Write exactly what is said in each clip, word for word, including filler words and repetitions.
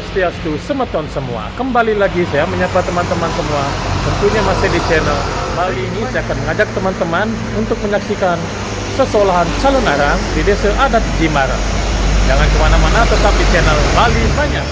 Swastiastu semeton semua. Kembali lagi saya menyapa teman-teman semua. Tentunya masih di channel Bali ini, saya akan mengajak teman-teman untuk menyaksikan sesolahan calon arang di Desa Adat Jimara. Jangan kemana-mana, tetap di channel Bali Banyak.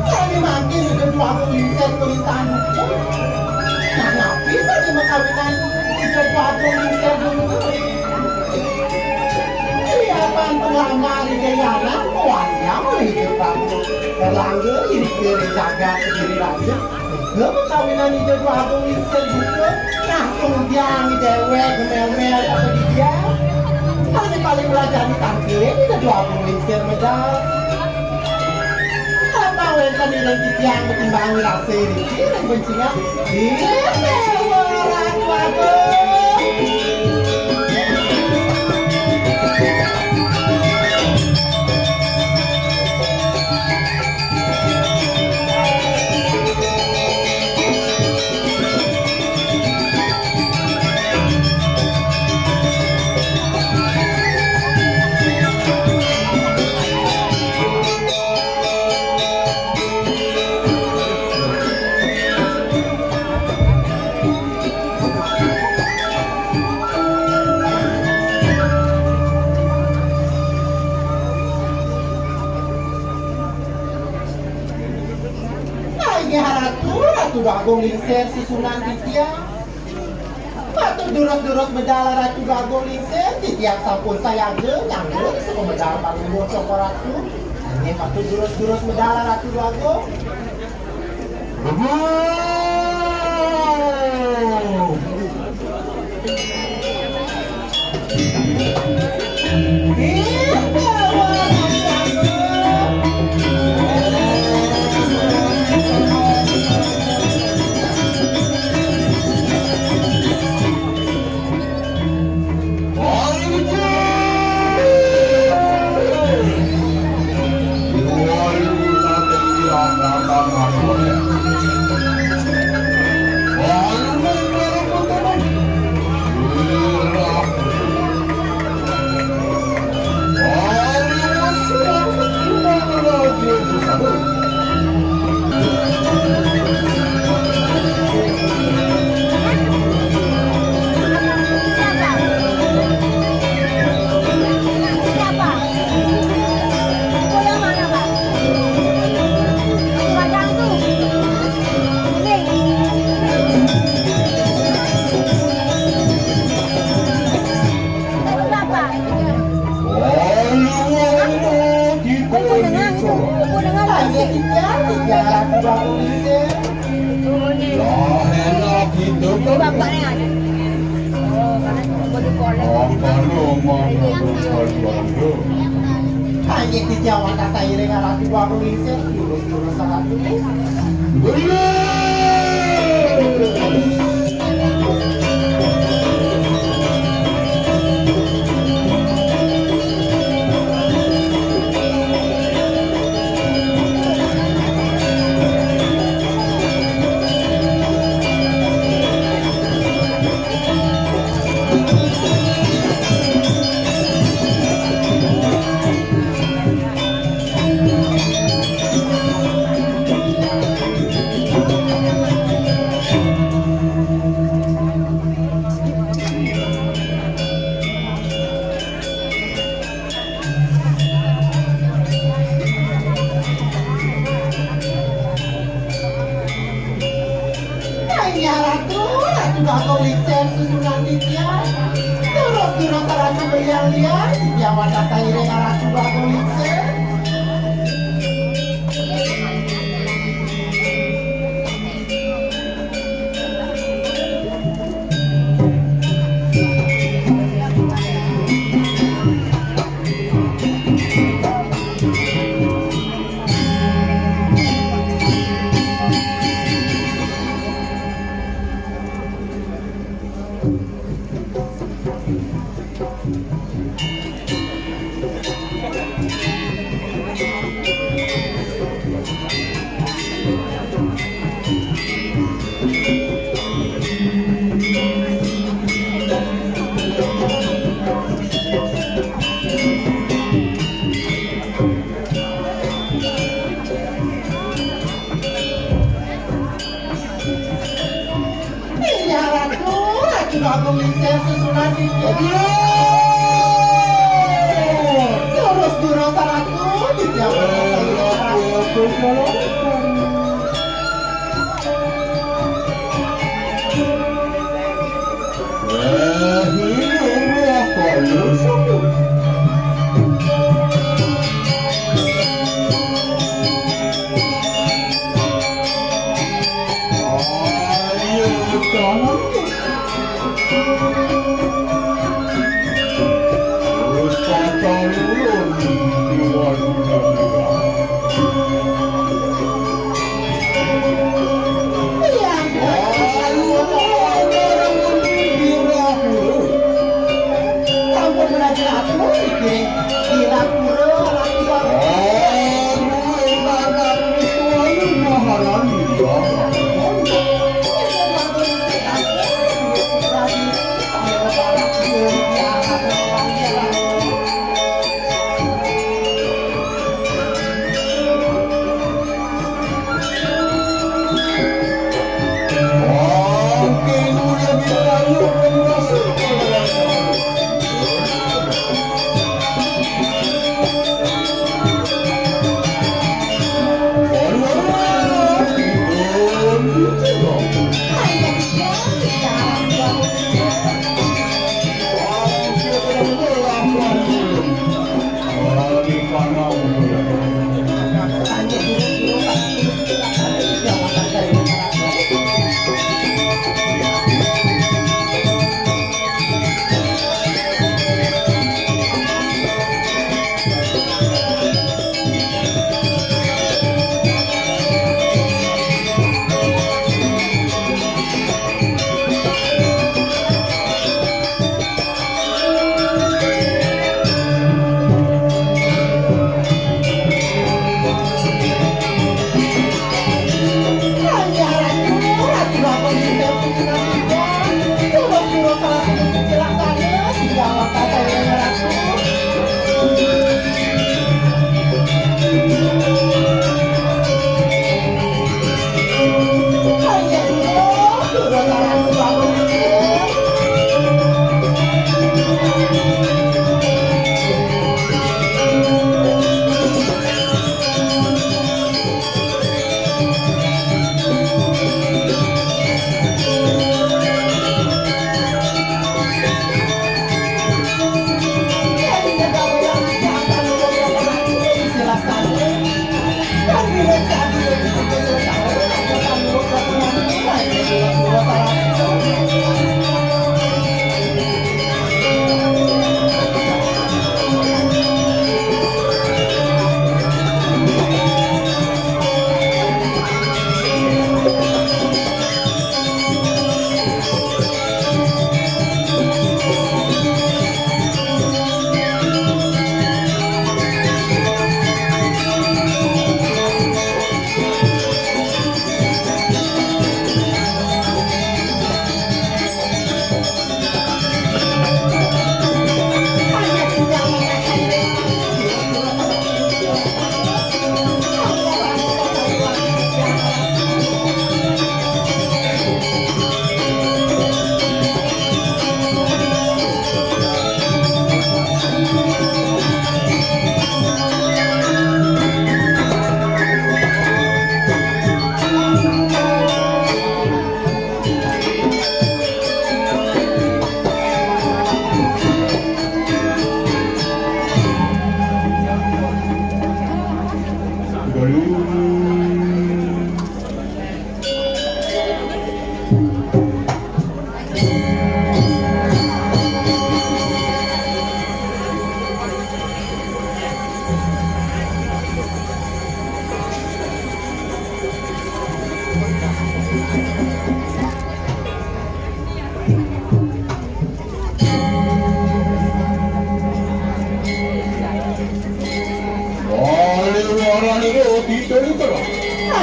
Sane mangkin udah dua puluh liter kulitan. Nah, napi sane makawinan udah dua puluh liter dulu? Iya, pan tulang mari gaya anak, wayang oleh hidup aku. Erlangga, iri kiri jagat, kediri raja. Lha kawinan Ida Dwagung Lingsir buka, nah, kemudian dhewek ngemel-mel apa dia? Paling paling melajari tampil Ida Dwagung Lingsir medal. Apa wenten ring titiang ketimbang rasa riki ring bencingan? Ida Dwagung. Ratu, Ratu Agung Lingsir susunan titiang. Patut durus-durus medal Ratu Agung Lingsir, titiang sampun sayaga ngangge sumedal Palungguh Cokor Ratu. Inggih patut durus-durus medal Ratu Agung. Kangge titiang wantah sairing Ratu Agung Lingsir, durus-durus Ratu. Kaya Ratu, Ratu Agung Lingsir susunan titiang. Durus-durus Ratu beliang liar, titiang wantah sairing Ratu Agung Lingsir. Iya, Ratu, Ratu Agung Lingsir susunan iki. Aduh. Durus-durus, Ratu, di tiap.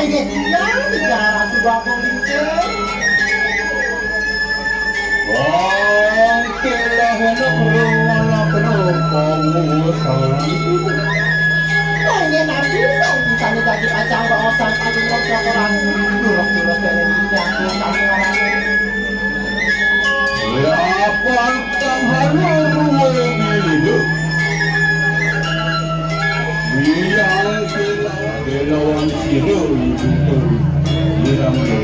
Ayo, tiga, tiga ratus dua puluh lima. Wong telah hendak ruwala kena kawusan. Ayo, nabi, sang bisa jadi kacang baosan tadi mau kotoran. Durus-durus dari tiga, tiga, tiga. Lapan tang halur wong hidup. Biang kela-, kelawan sira ibu tu. Biang tu.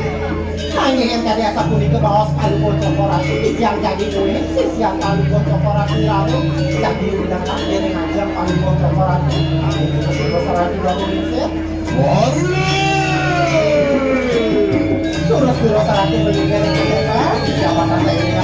Nanging yen kadi asapunika baos Palungguh Cokor Agung, titiang jagi kuning, sisian Palungguh Cokor Agung Rabu, jagi undang takdir ngajeng Palungguh Cokor Agung. Nanging terus-terus Ratu Rabu Lingsir. Terus-terus Ratu Lingsir, jabatan saya ini.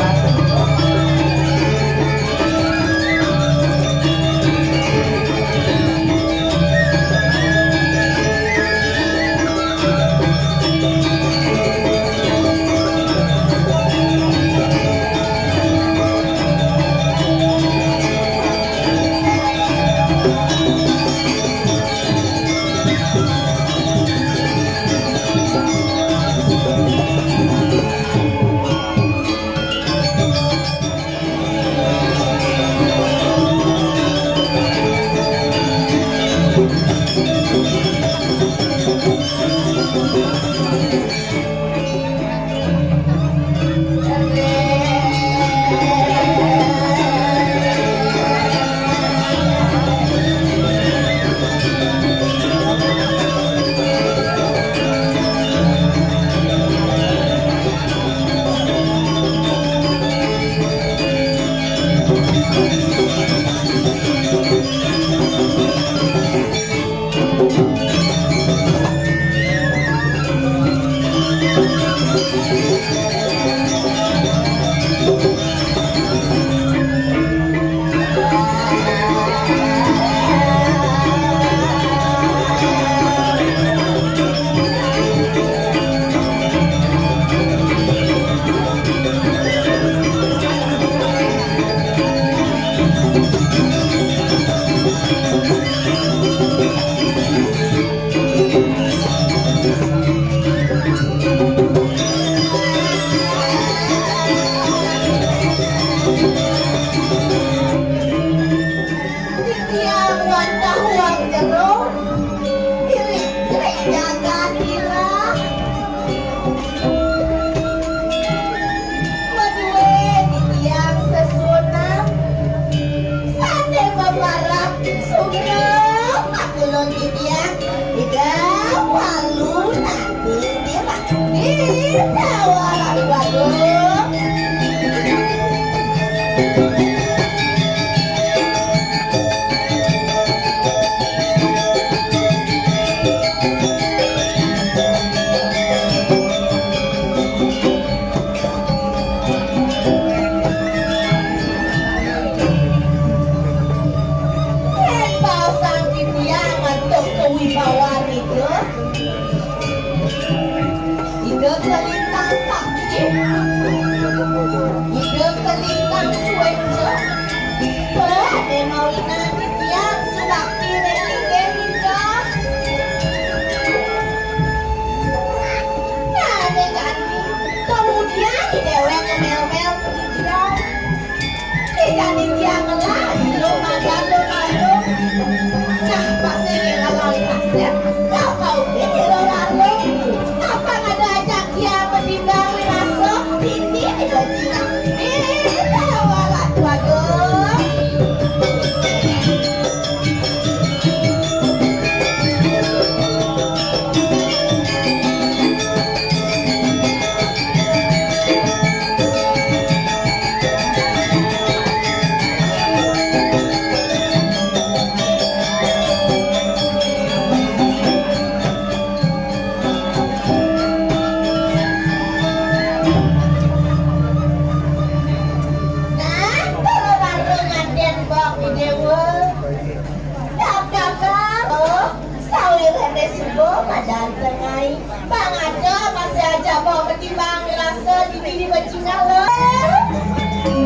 Padahal tengai, Bang Ada masih aja bawa ketimbang rasa di bini bercingah lo.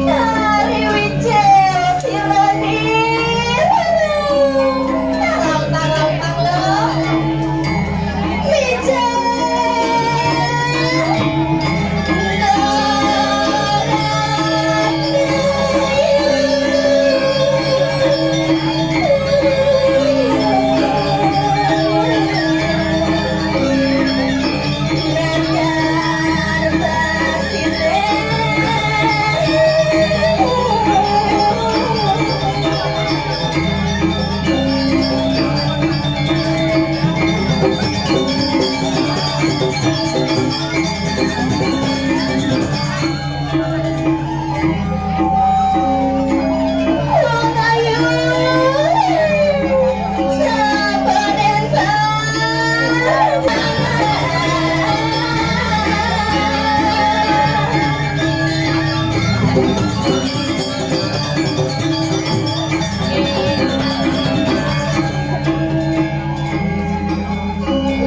Dari wicik sirani. Tarau, tarau, tarau. Wicik.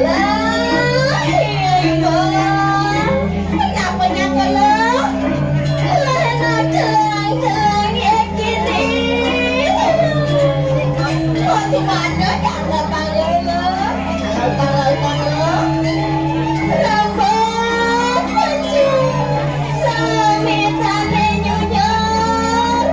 Lah, iya, iya. Kenapa nyangka lo? Lah, nak telang-telang ya kini. Kok di mana dah lo panggil lo? Lo panggil, panggil. Rambut panjang, semitane nyunyur.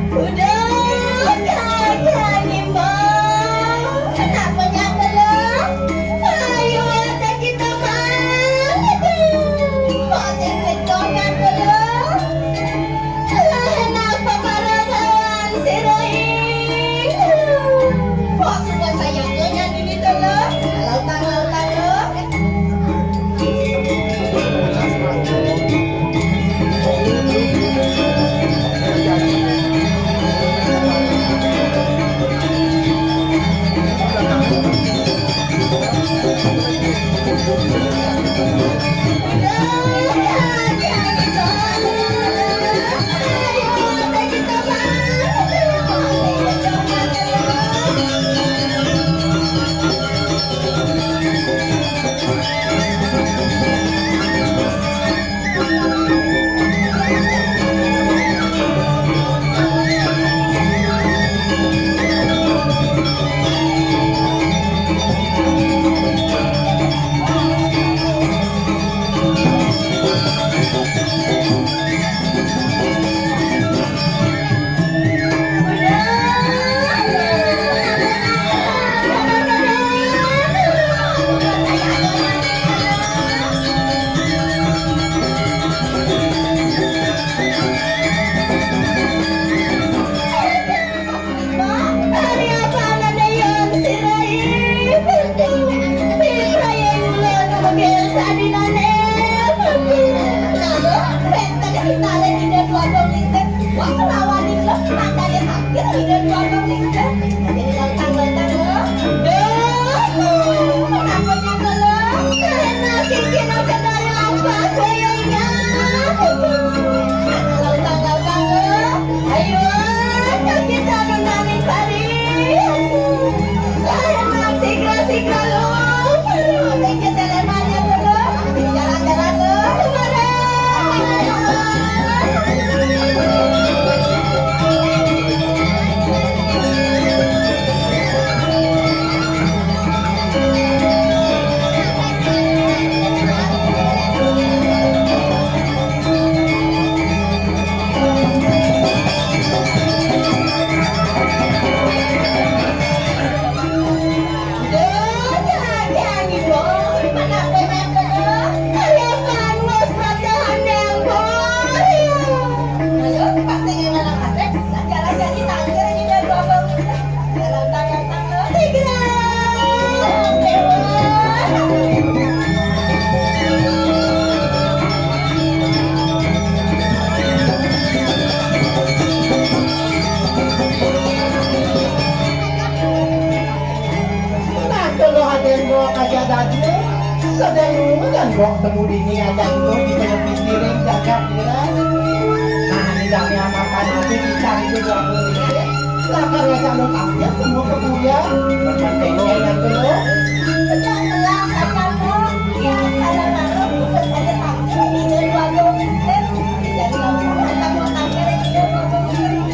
Udah, kagak ngimbang. Kenapa nyata lo? Ayo, ada kita main. Positif dong nyata lo. Lah, kenapa barengan si Roy? Kok suka sayangnya nyari ini tuh lo? Lautang, lautang lo. Ayo, kita nendangin pari. Lah, emang sigra-sigra lo. Ayo, kita lemannya dulu. Jalan-jalan lo. Kemarin. Tembok aja dadu, sedang nunggu dan bok temu dini aja dulu di televisi ring jagat ira. Nah, ini dami amarkan aku di cari itu dua puluh detik. Lakar ngajak lu tampil temu ke buya. Berpenting yang dulu. Sedang telah aja lu, yang salah lalu, bukan saja tampil, ini dua puluh detik. Jadi, kamu akan mau tampil, ini dua puluh detik.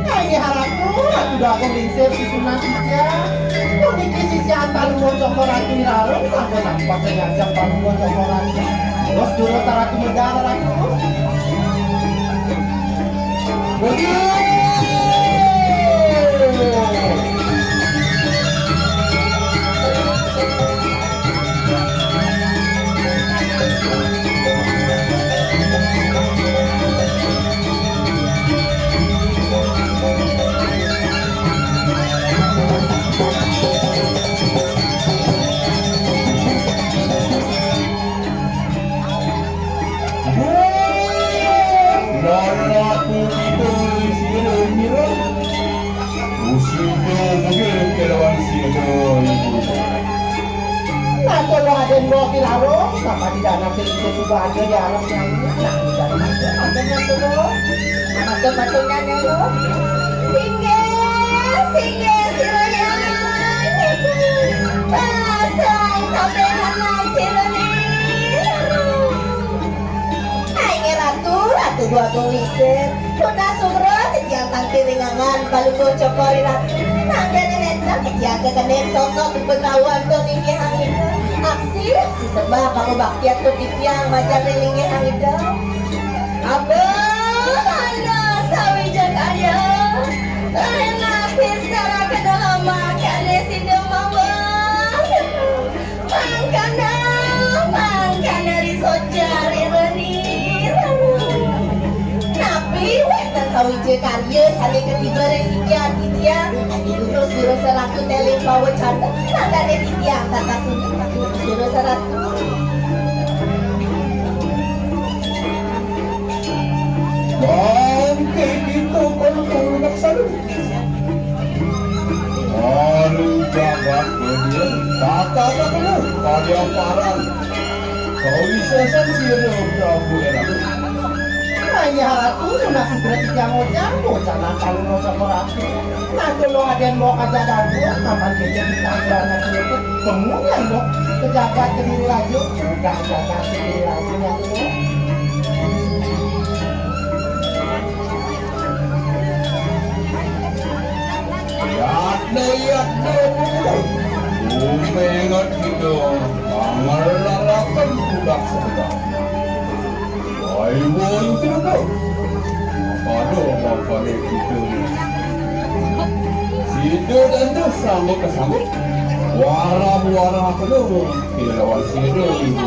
Nah, ini harap Ratu Dagung Lingsir Susunan Ija. Puniki sisian Palungguh Cokor Ratu Wirarung, sampun nampak sing ngajeng Palungguh Cokor Ratu. Terus durus Ratu Medal Ratu. Begitu. Lalaki kita sira ngira. Usiha mungkin kelawan sira ibu. Nah, kalau ada yang bawa kiraro, maka tidak nanti itu sudah ada di alam yang ini. Nah, tidak ada masalah, ada yang perlu. Ada yang perlu, ada yang perlu. Singgih, singgih, sira yang ibu. Pasang tabenan sira ni. Hai, Ratu, Ratu Dwagung Lingsir. Pun sugra titiang tangkir ringangan, Palungguh Cokor Ratu. Nanggane nenten titiang kekening sosok pengawon to linggih angin. Aksi, aksi sembah pangubakti atu titiang majeng ring linggih angin. Abah, anda sawija karya. Lain lapis darah kedalaman kane sida mawon. Mangkana, mangkana ri sojar ira nira. Napi wenten sawija karya sane katiba ring titiang, titiang adi lurus durus Ratu teling pawecana, mangkane titiang tatas suni durus Ratu. Bangke kita kalau nak salut. Ari jagat dunia, tata taklu, karya parang. Kawisesan sira Prabu Era. Maya Ratu, nunas sugra titiang ojang, bocah nakal lo sama Ratu. Nah, kalau ada yang mau aja dadu, kapan kita ditambah anak itu, kemudian lo, ke jagat Kediri Raja, udah jagat Kediri Raja, ya, tuh. Yadna, yadna, bubuh. Bumenget kita, panglalaken budak sebelah. Wai, wai, kita. Aduh, bapane kita ni. Sida dan tu sambut kesambut. Warang, warang apa tu? Kira lawan sira ibu.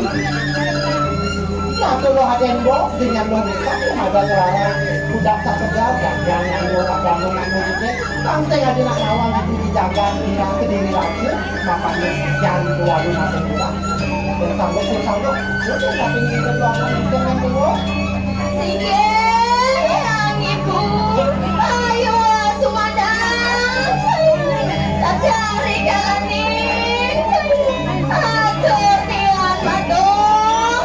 Nah, tu lo aden bos, dengan lo dekat, ada suara budak tak pegal, dan yang lo tak bangun nak mudik. Bangsa ada nak lawan itu dijaga, tinggal ke diri lagi, makanya yang dua lu masuk budak. Sanggup, sanggup. Lu tu tak ingin berdoa dengan dulu. Singgih, yang ibu, ayo sumandang. Tadari kalaning, atur tiwan matung.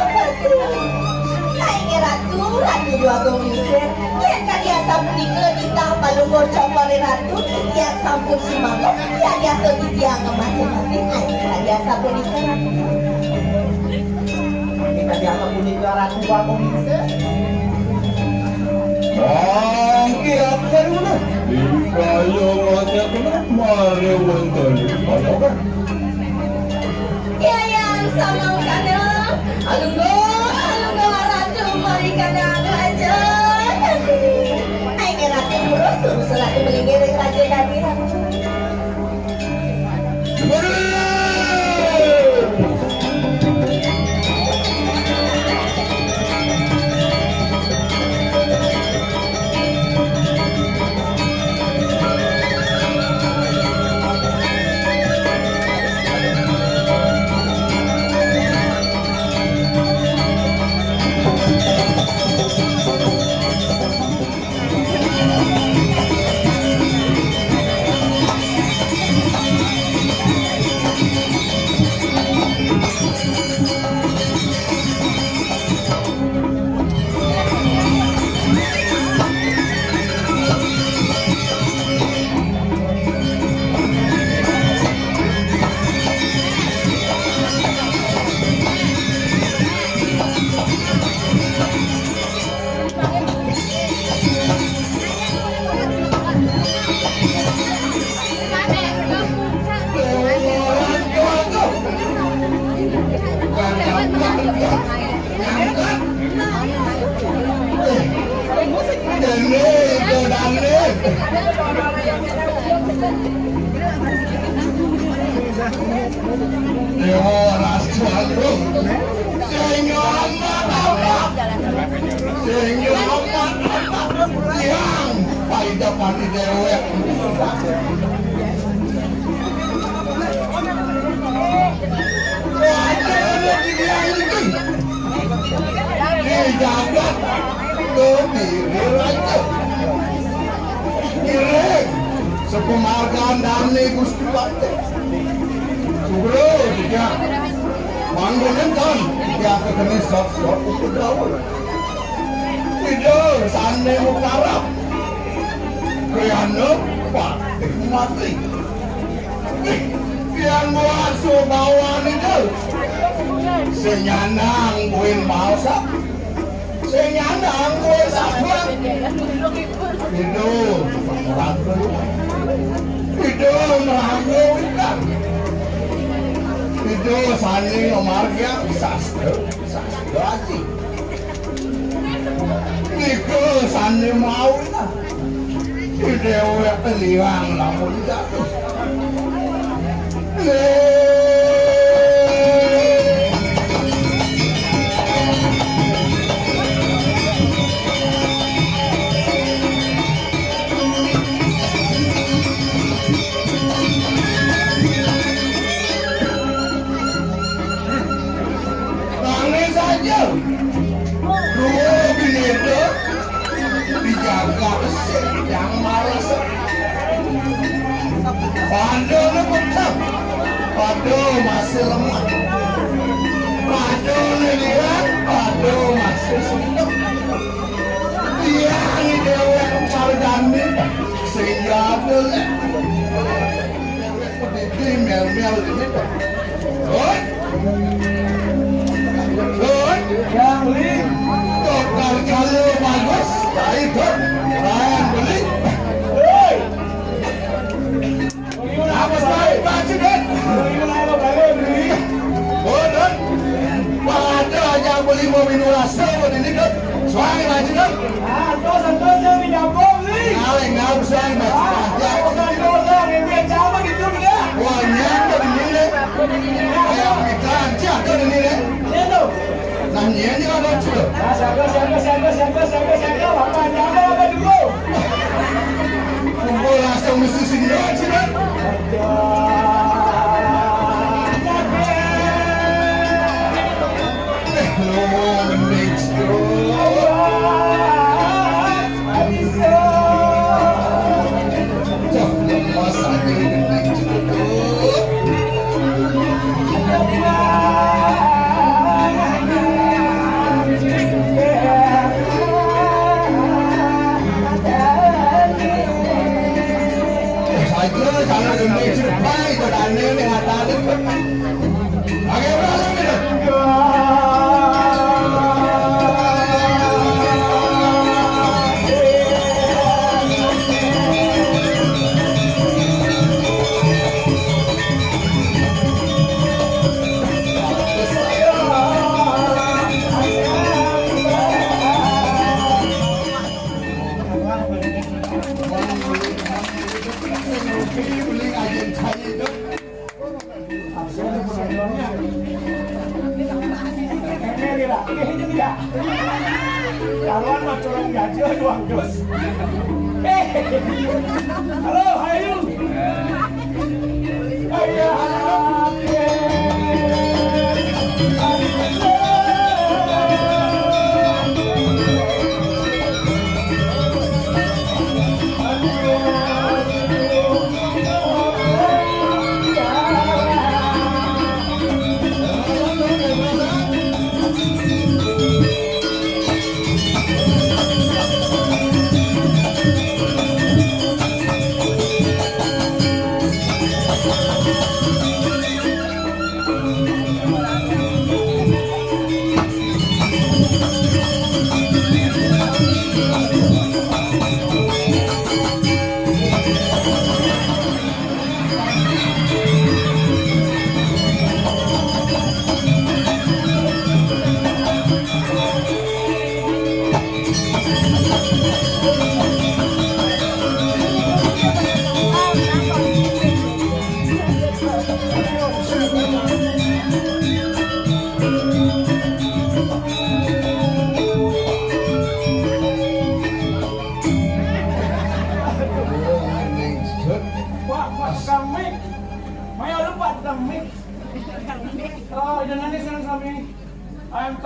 Hai, Ratu, Ratu Dwagung Lingsir. Yen kadi asapunika titah Palungguh Cokor Ratu, titiang sampun sumangga, yadiastu titiang ngemas mati, yen kadi asapunika. Yen kadi asapunika Ratu Dwagung Lingsir. Mangke atur kula. Dikaya ngajak kula mari wonten palawan. Yayan samangkana, alungguh, alungguh Ratu marikana raja. Ai Ratu lurus, terus Ratu melinggih ring raja dadi Ratu. Dewa Ratu Agung, sing nyelamat, sing nyelamat, tiang paidepane dewek. Wah, ada tiang iki. Di jagat Kediri raja. Ngiring sepemargan dane Gusti Patih. Sugro, tiga. Manggonen kan, tiga kekene sok-sok upedawa. Ida sane mukarab. Kriyana patih mati. Ih, tiang buat subawane, Dul. Sing nyandang buin maosak. Sing nyandang kuwi sabun. Pindho merangkul. Pindho merangkul ikan. Pindho sani marga sastra. Sastra aji. Niku sani mau ikan. Dheweke liwang lamun jatuh. Tangi saja. Dua bineka dijaga sing yang malas. Padane pecah. Pada masih lemah. Padane lihat. Pada masih sempit. Tiang dhewek margane sing jaga lek. Dhewek pedidi mel-mel ini. Hoi. Hoi. Yang li. Tukar kali bagus. Baik, Dok. Yang beli. Hoi. Apa selain baju, Dok? Oh, Dok. Pada aja beli mau minum rasa, mau ini, Dok. Suai baju, Dok. Ah, santos, santos, jangan dicampur, li. Aling, nggak usah, Mas. Ah, santos, santos, yang dia campur gitu, dia. Wah, nyampe di sini. Kayak ikan, siapa di sini? Iya, tuh. Nah, nyampe ada, Cil. Nah, santos, santos, santos, santos, santos, santos, apa, nyampe apa dulu? Kumpul langsung mesti sini, Cil. Karuan mah curang gajah doang, Dos. Eh. Halo, hayu. Hayu.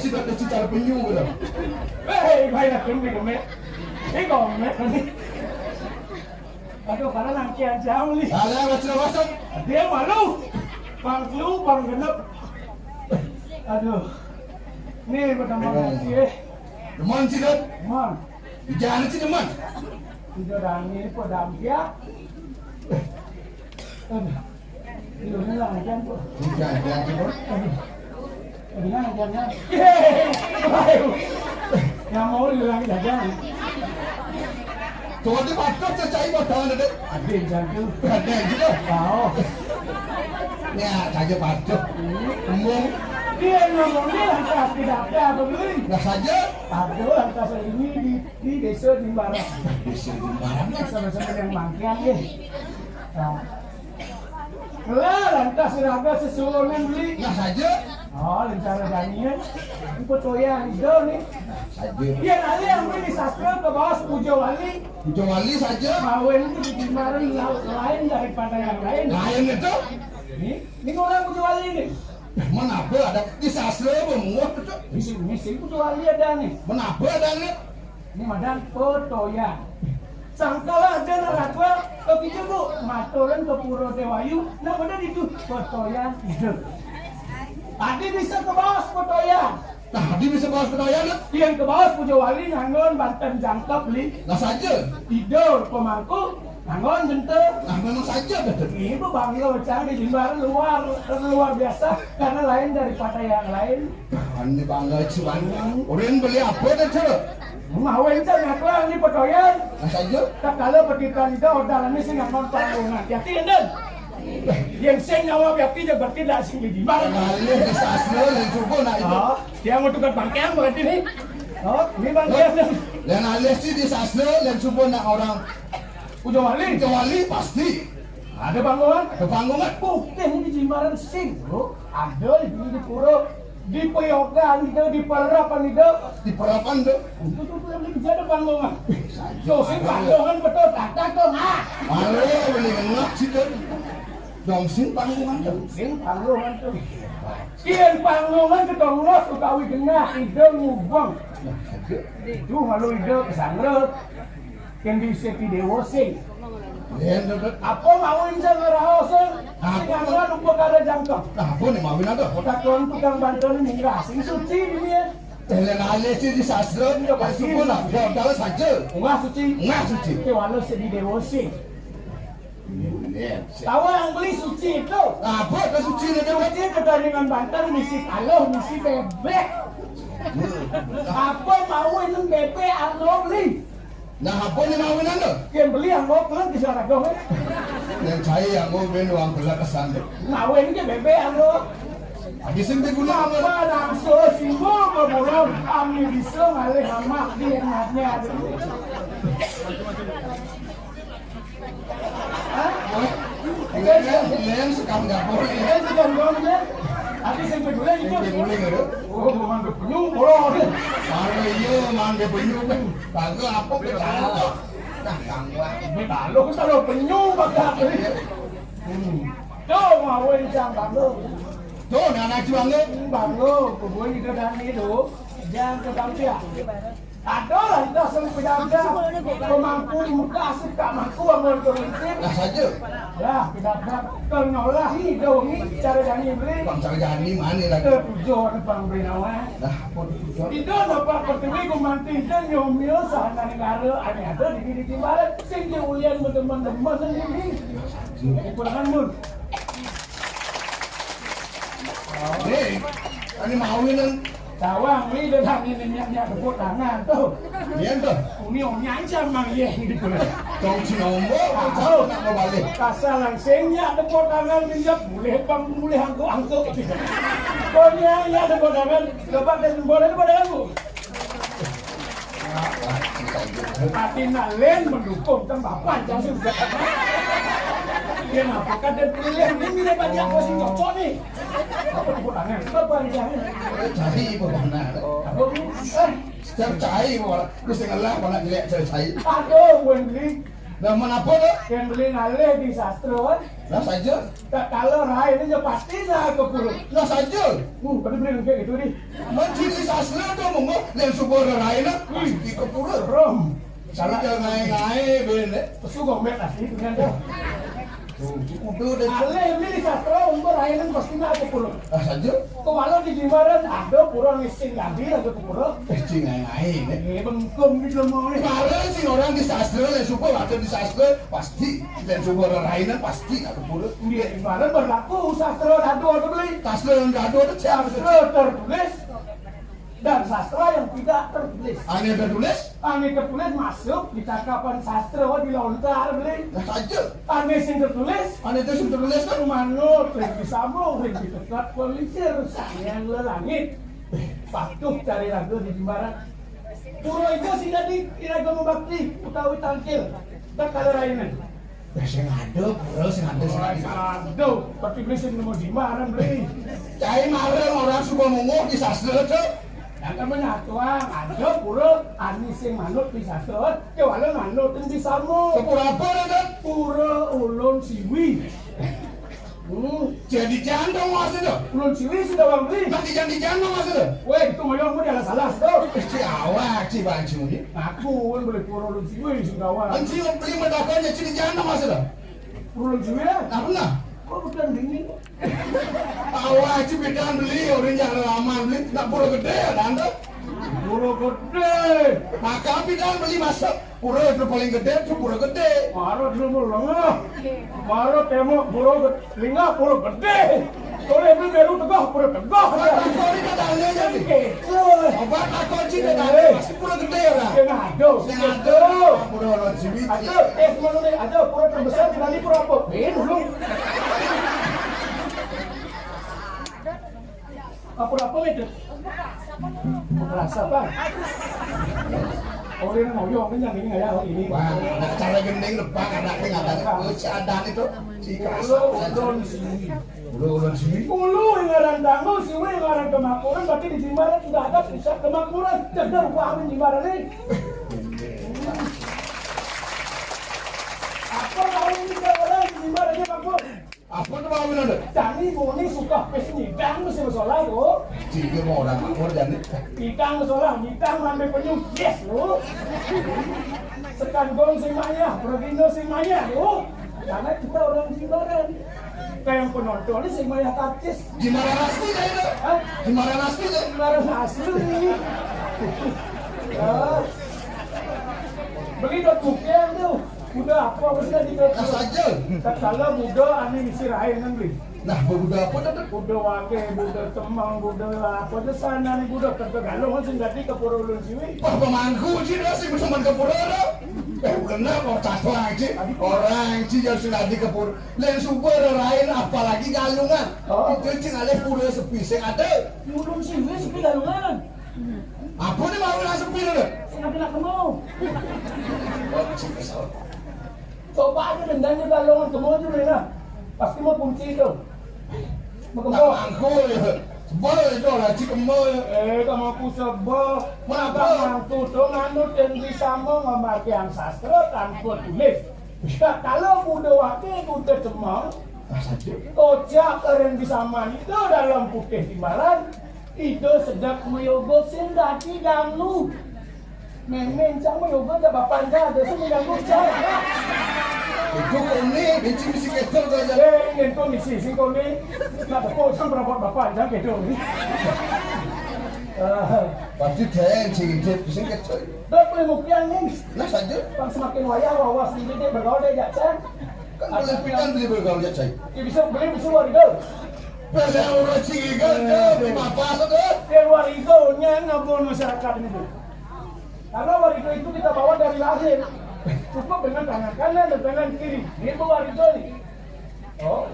sih, ada si cara penyu gitu. Hei, baiklah, kami kami. Ini kau, kami. Aduh, karena nangki aja, Uli. Ada yang macam-macam. Dia malu. Bang Lu, Bang Genep. Aduh. Nih, pertama kali, eh. Demen sih, Dot. Demen. Jangan sih, demen. Udah rame, kok dampia. Aduh. Iya, ini lah, kan, kok. Jangan, jangan, Dot. Aduh. Ini lah, jangan. Yeay. Ayo. Yang mau hilang, jangan. Coba di mata cecai mata ada deh. Ada yang jago. Ada yang juga. Tahu. Ya, saja pacok. Ngomong. Dia ngomongnya lantas tidak ada apa beli. Nggak saja. Aduh, lantas ini di, di desa di Barat. Desa di Barat. Sama-sama yang mangkian nih. Nah. Lah, lantas raga sesuunan beli. Nggak saja. Oh, lancar janian. Ibu toya hijau nih. Saja. Dia nanti yang beli sastra ke bawah Puja Wali. Puja Wali saja. Mawen itu di Jimbaran la-, lain daripada yang lain. Lain itu? Ini, ini orang Puja Wali ini. Mana apa ada di sastra apa muat itu? Misi, misi Puja Wali ada nih. Mana apa ada nih? Ini madan petoyan. Sangkala ada nak raga, kok kita bu, maturan ke Pura Dewayu, nak pada itu petoyan ide. Tadi bisa ke bawah petoyan. Nah, dia bisa bawa kedaya, nak? Yang ke bawah Puja Wali nganggon banten jangkep, li. Lah saja. Tidur pemangku nganggon genta. Nah, memang saja, betul. Ini bangga cang di Jimbaran luar, luar biasa karena lain daripada yang lain. Ini bangga cuman. Orang beli apa dah, Cak? Mawin cang ngakuan di petoyan. Nah, saja. Tak kalau petitan itu, udah ini sih nganggon panggungan. Yakin, Den? Yang sing nyawa yakin, berarti dah sing di Jimbaran. Ngalih di sastra, yang cukup nak itu. Oh. Dia mau tukar pakaian berarti nih. Oh, ini bangkian. Yang alias sih di sastra, yang subuh nak orang Puja Wali. Puja Wali pasti. Ada panggungan? Ada panggungan. Bukti ini di Jimbaran sing, bro. Ada di, di pura. Di peyogan itu, di perapan itu. Di perapan tuh. Itu tuh, tuh, tuh, ada panggungan. Tuh, sing panggungan betul, tak, tak, tuh, nah. Aduh, beli ngengah sih tuh. Dong, sing panggungan tuh. Sing panggungan tuh. Kian panggungan ketongos utawi genah ida ngubeng. Itu malu ida kesangret. Yang di Seti Dewa sing. Apa mau insan ngeraos sing? Sing apa lupa kada jangkep. Nah, apa nih mawin ada? Otak tuan tukang banten ini enggak sing suci ini ya. Jalan alis di sastra, ya pasti pun lah. Ya, udah saja. Enggak suci. Enggak suci. Itu walau Seti Dewa sing. Tahu yang beli suci itu? Apa itu suci itu? Suci itu tandingan banten, misi taluh, misi bebek. Apa mau ini bebek, anu beli? Nah, apa ini mau ini anda? Yang beli yang mau pelan di sana dong, eh. Yang saya yang mau main uang pelan kesan deh. Mau ini ke bebek, anu. Habis ini guna apa? Apa langsung simbol berbulan, kami bisa ngalih amak di enaknya. Hah? Lem, lem, sekam dapur. Lem, sekam dapur, ya. Tapi sing peduli itu. Sing peduli, ya. Oh, bukan ke penyu, bolong. Mana iya, mana penyu. Kagak apa, kita. Nah, gangguan. Ini taluh, taluh penyu, bakal. Hmm. Tuh, mau wencang, taluh. Tuh, anak juangnya. Banglo, pokoknya kita dan itu. Jangan ke bangsa. Aduh, itu asal pejabat. Pemangku di muka asik tak mangku amun pemimpin. Lah saja. Lah, pejabat. Kau nyolah ni, dong ni, cara jani beli. Bang cara jani mana lagi? Ke tujuh orang bang beli nawan. Lah, apa tujuh? Itu nampak pertiwi ku manti dan nyomil sahana negara. Aneh ada di diri timbalan. Sing dia ulian teman-teman sendiri. Ini kurangan mun. Nih, ini mau ini. Tawang ni dah nyak-nyak tepuk tangan tu. Iya tu. Uni uni aja mang ye gitu. Kau cina umur, kau nak mau balik. Kasar langsing nyak tepuk tangan minyak boleh bang boleh angkuk-angkuk gitu. Kau nyak nyak tepuk tangan, lepas dia boleh tepuk tangan bu. Pati nak len mendukung kan bapak jangan sudah. Dia ngapa kan dia boleh ni nilai banyak kau sing cocok ni. Apa tepuk tangan? Apa jangan? Cari apa mana? Apa ni? Eh, Cari cai apa? Lu sing ngelah apa nak jelek cari cai? Aduh, Wen Beli. Dah mana apa tu? Wen Beli ngalih di sastra kan? Lah saja. Tak kalah rai ni je pasti nak ke pura. Lah saja. Uh, pada beli lengkap gitu ni. Mencili sastra tu munggu dan subur rai nak pasti ke pura. Rom. Salah dia ngai-ngai ben eh. Pesu gomet asli dengan dia. Tuh, kudu deh. Alih beli sastra untuk rai ni pasti nak ke pura. Lah saja. Kewala di Jimbaran ada pura ngising lagi ada ke pura. Eh, cing ngai-ngai ni. Eh, bengkung ni belum mau ni. Para sing orang di sastra dan subur ada di sastra pasti dan subur rai ni pasti nak ke pura. Dia Jimbaran berlaku sastra dado ada beli. Sastra yang dado ada siapa? Sastra tertulis dan sastra yang tidak tertulis. Ane tertulis? Ane tertulis masuk di cakapan sastra di lontar beli. Lah saja. Ane sing tertulis? Ane tu sing tertulis kan? Manut ring disambung ring ditekat polisir sayang lelangit. Patuh cari raga di Jimbaran. Pura itu sing jadi iraga membakti utawi tangkil. Tak kalah raine. Ya sing ada pura sing ada sing ada. Aduh, tapi beli sing nemu Jimbaran beli. Cai marang orang suka munguh di sastra tu. Yang kan menyatuan, ada pura ani sing manut di sastra, ke wala manut yang disambung. Ke pura apa dah? Pura Ulun Siwi. Hmm. Jadi jandong maksud tu? Ulun Siwi sudah bang beli. Nanti jadi jandong maksud tu? Weh, itu moyong pun jangan salah tu. Si awak si bancu ni. Aku pun boleh pura Ulun Siwi sudah awak. Anci beli mendakannya jadi jandong maksud tu? Ulun Siwi ya? Nah pernah. Oh bukan dingin. Awak si bidan beli orang yang laman beli nak pura gede ya tante. Pura gede. Maka bidan beli masuk. Pura itu paling gede, itu pura gede. Mara dulu mau lengah. Mara tembok pura gede, lingah pura gede. Kalau yang beli baru tegah, pura tegah. Kau ni tak ada aja ni. Obat aku cina tak ada, pasti pura gede orang. Yang ada, yang ada. Pura orang sini. Ada, eh, mana ni? Ada pura terbesar di mana pura apa? Eh, dulu. Apa-apa itu? Merasa apa? Orang yang mau yang ini ya ini. Wah, nak cara gending lepas anak ni ngatak. Oh, si Adan itu si kerasa. Ulun sini. Ulun sini. Ulu ngaran tanggul, siwi ngaran kemakuran, berarti di Jimbaran sudah ada pusat kemakuran. Cedar gua amin Jimbaran ni. Apa kau ini orang di Jimbaran ni makmur? Apa tu bawa benda tu? Jani buni suka pes nyidang mesti bersolah tu. Jika mau orang makmur jani. Nyidang bersolah, nyidang ambil penyum, yes tu. Sekan gong sing maya, pergino sing maya tu. Karena kita orang Jimbaran. Kayak penonton ni sing maya taktis. Jimbaran asli dah itu. Hah? Jimbaran asli dah. Jimbaran asli. Ah. Beli dah bukti tu. Udah apa mesti dikasih. Saja. Tak salah muda ani misi rahai nang beli. Nah, buda apa dah tu? Buda wage, buda temang, buda apa tu sana ni buda kerja galung kan sing dadi ke pura ulun siwi. Wah, pemangku je dah sing bersama ke pura dah. Eh, kena kau catuan je. Orang je yang sing dadi ke pura. Lain suba lain apalagi galungan. Oh. Itu cing alih pura sepi sing ada. Ulun siwi sepi galungan. Apa ni mau nak sepi dah? Sing ada nak kemau. Oh, cing kesal. Coba aja dendam di balongan semua aja boleh lah. Pasti mau kunci itu. Mau kembali. Aku ya. Sebal itu lah cik kembal ya. Eh, kamu aku sebal. Kenapa? Kamu aku tu nganut dan bisa mau memakai yang sastra tanpa tulis. Tak kalau muda wakil muda cemang. Ojak keren bisa mani itu dalam putih timbalan. Ida sedek mayoga sing dadi ganggu. Memeng cang mayoga dah bapan dah ada sing mengganggu cang. Itu kone, benci misi keto saja. Eh, ini tu misi sing kone. Nak tepuk sang berapa bapan cang keto ni. Ah. Pasti ten sing ijit sing keto. Dah boleh mukian ni. Nah saja. Bang semakin wayah wawas ini dia bergaul dia jak cang. Kan boleh pidan beli bergaul jak cang. Dia bisa beli bisa warga. Bela orang curiga, dia beli apa tu? Dia warigo nya ngabon masyarakat ini tu. Karena warigo itu kita bawa dari lahir. Cukup dengan tangan kanan dan tangan kiri. Ini bawa warigo ni. Oh.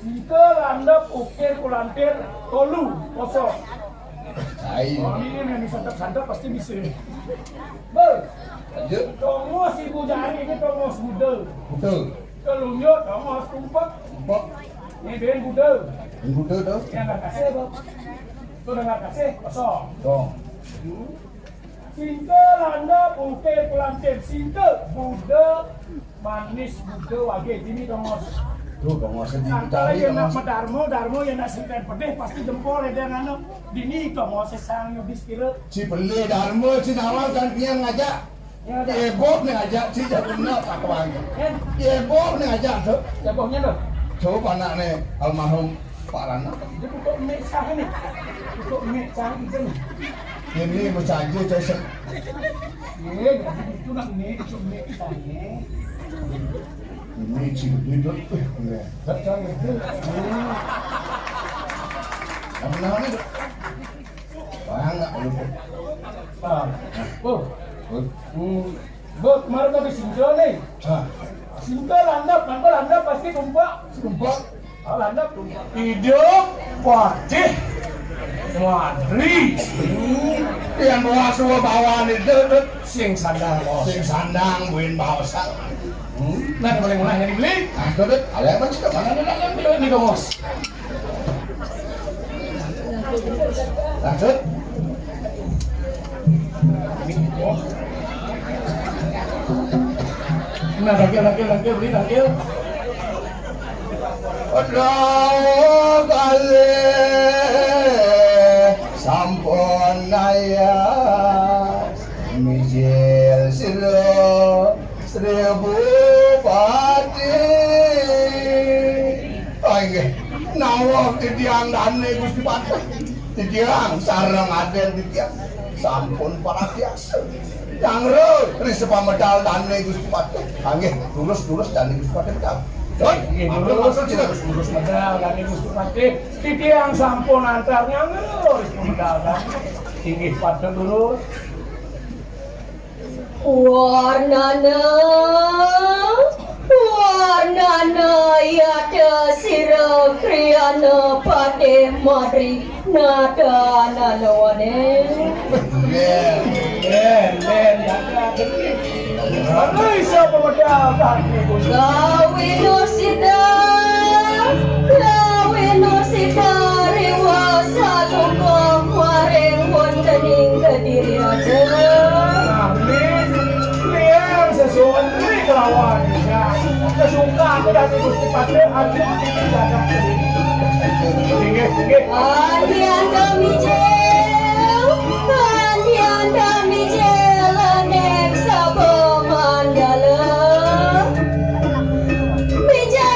Singka, landep, ukir, kulantir, tolu, kosong. Ai. Oh, ini yang disantap-santap pasti bisa. Ber. Lanjut. Tongos ibu jari ini tongos muda. Betul. Telunjuk tongos tumpek. Tumpek. Ini ben muda. Ben muda tu. Yang kasih tu. Tu dengan kasih kosong. Kosong. Hmm. Singka, landep, ukir, kulantir. Singka, Buda, manis, Buda, wage. Dini tongos. Tu tongos. Sangkala ya nak madarma, darma ya nak singkan pedih, pasti jempol ada nganu. Dini tongos sang nyubis kira. Ci pelih darma, ci nawang kan pian ngajak. Ya, dah. Iboh ni ngajak, ci jago nak tak kewangi. Ya. Iboh ni ngajak tu. Ibohnya tu. Coba anak ni, almarhum Pak Rana. Dia pokok mik sah ni. Pokok mik sah kita ni. Ini bersaja cocok. Ye, jadi itu nak mik, cuma mik sah ni. Ini cik dia tu. Eh, boleh. Tak tahu dia. Hmm. Yang mana ni? Bang, nak lupa. Ah. Oh. Oh. Hmm. Bos, kemarin tadi singgah ni. Ah. Singgah landap, landap, landap pasti tumpah. Tumpah. Ah, landap tumpah. Hidup Patih Madri. Yang bawa semua bawaan itu, itu. Sing sandang, bos. Sing sandang, buin bawasa. Hmm. Nah, boleh mulai dari beli. Ah, itu, itu. Ada apa sih? Mana ada yang beli ini, bos? Lanjut. Nah, tangkil, tangkil, tangkil, beli tangkil. Aduh, kali sampun naya mijil sira. Seribu Patih. Oh, inggih. Nawah titiang dane Gusti Patih. Titiang sareng aden titiang sampun paratiasa. Nyangre ri sepamedal dane Gusti Patih. Ah, nggih, lurus, lurus dane Gusti Patih medal. Doi, nggih, matur, lurus, matur, Cina. Lurus, lurus medal dane Gusti Patih. Titiang sampun antar nyangre ri sepamedal dane. Inggih, pada lurus. Warnana, warnana yata sira kriyana Patih Madri nadanana wane. Yen, yen, yen, yen, yen. Anu isa pemedal kaki. Kawinusita, kawinusita riwa salungguh maring wontening kediri aja. Amin. Liang sesuatu kelawan ya. Kesuka aku dari Gusti Patih, aduh, ini dadah. Inggih, inggih. Andian kami jel, andian kami jel, nek sapa mandala. Mijil.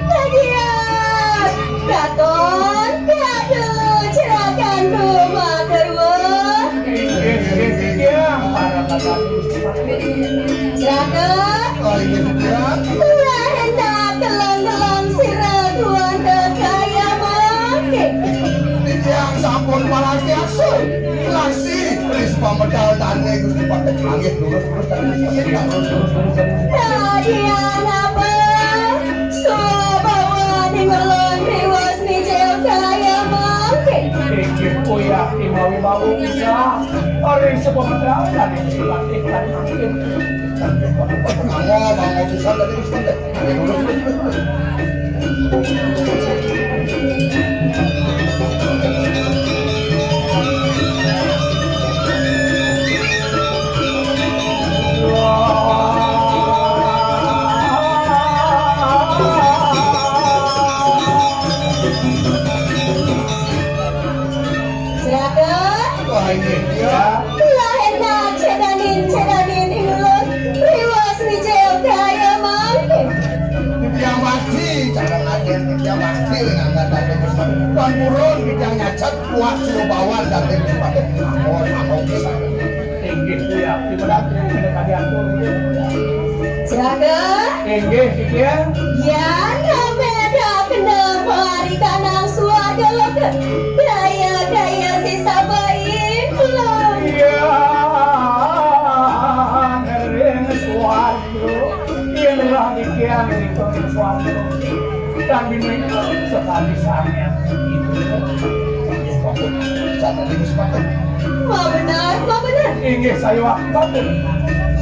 Bagian katon kadu jerakan rumah kedua. Inggih, inggih, inggih, para kakak. Jaka, lah hendak kelong-kelong sira tuan kekaya mangke. Titiang sampun paratiasa. Lasi, ris pamedal tane Gusti Patih. Nggih, lurus, lurus, lurus. Tadi apa? Subawa ning ulun riwas mijil kaya mangke. Inggih, uyah, imawi mau bisa. Ari sepemedal tane Gusti Patih, tane mangke. Mangga, mangga pisan tadi, Gusti. Silakan. Wah, ini dia. Lah enak cedanin, cedanin ulun. Riwas mijil kaya mangke. Kuat Sumbawa dan Dèwi Patih. Ampun, ampun pisan. Inggih, Kuyang. Dipun atur, dipun atur. Juragan. Inggih, Kuyang. Yan nami dak kena mari kanang suarga loka. Daya-daya sisa baik kula. Yan ring suarga. Yen lah dikiang ring suarga. Kang Bini sekali sanget. Inggih, sampun. Sampun, Gusti Patih. Mabener, mabener. Inggih, saya waktu.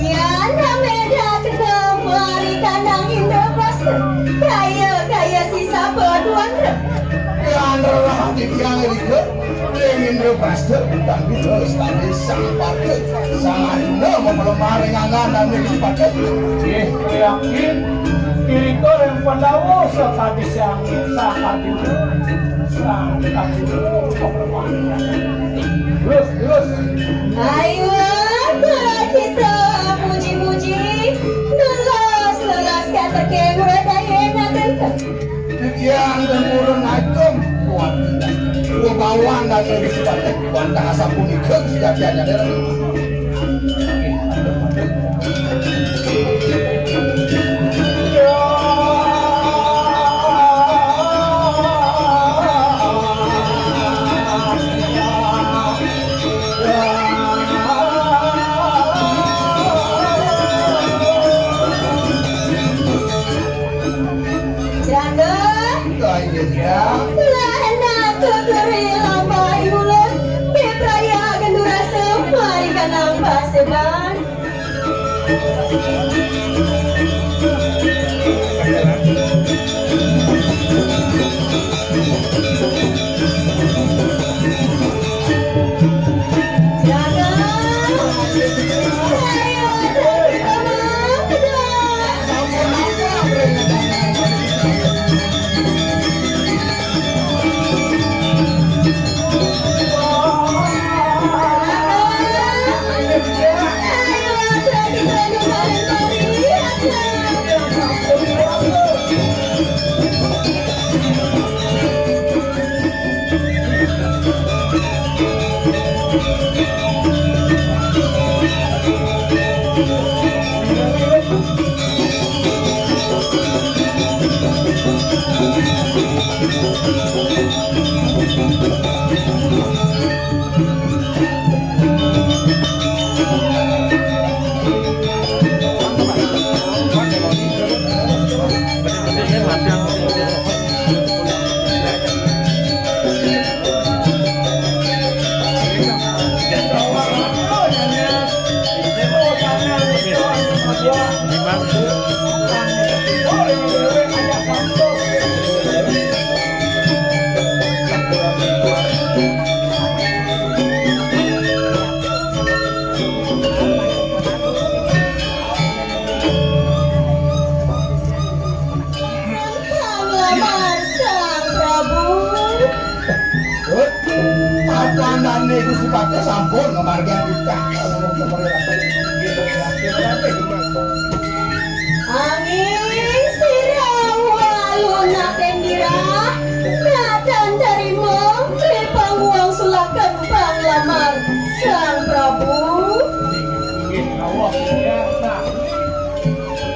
Yan nami dak kena mari kanang Indraprasta. Kaya, kaya sisa paduan. Yan lah dikiang ring Ing Indraprasta, kang Bina lestari sang Patih, sang Arjuna mamelemah ring anggan nami Gusti Patih. Nggih, yakin. Irika ring Pandawa sakadi sang, sakadi sang Patih. Terus, terus. Ayo, kita muji-muji, nulas-nulas kateke ngradaya ngaten. Titiang tempurun ngagem kuat. Kubawan dan lebih sifatnya kuat. Dah sapunika sejatiannya. Juragan. Lah enak kekeri lampah ulun. Pipraya gendu rasa mari kanang paseban. Panglamar Sang Prabu. Hut, apa andane Gusti Patih sampun ngamargiang titah. Anging sira waluna tendira, natan tarima, tripang wong sulakem panglamar Sang Prabu. Inggih, awak, ya, nah.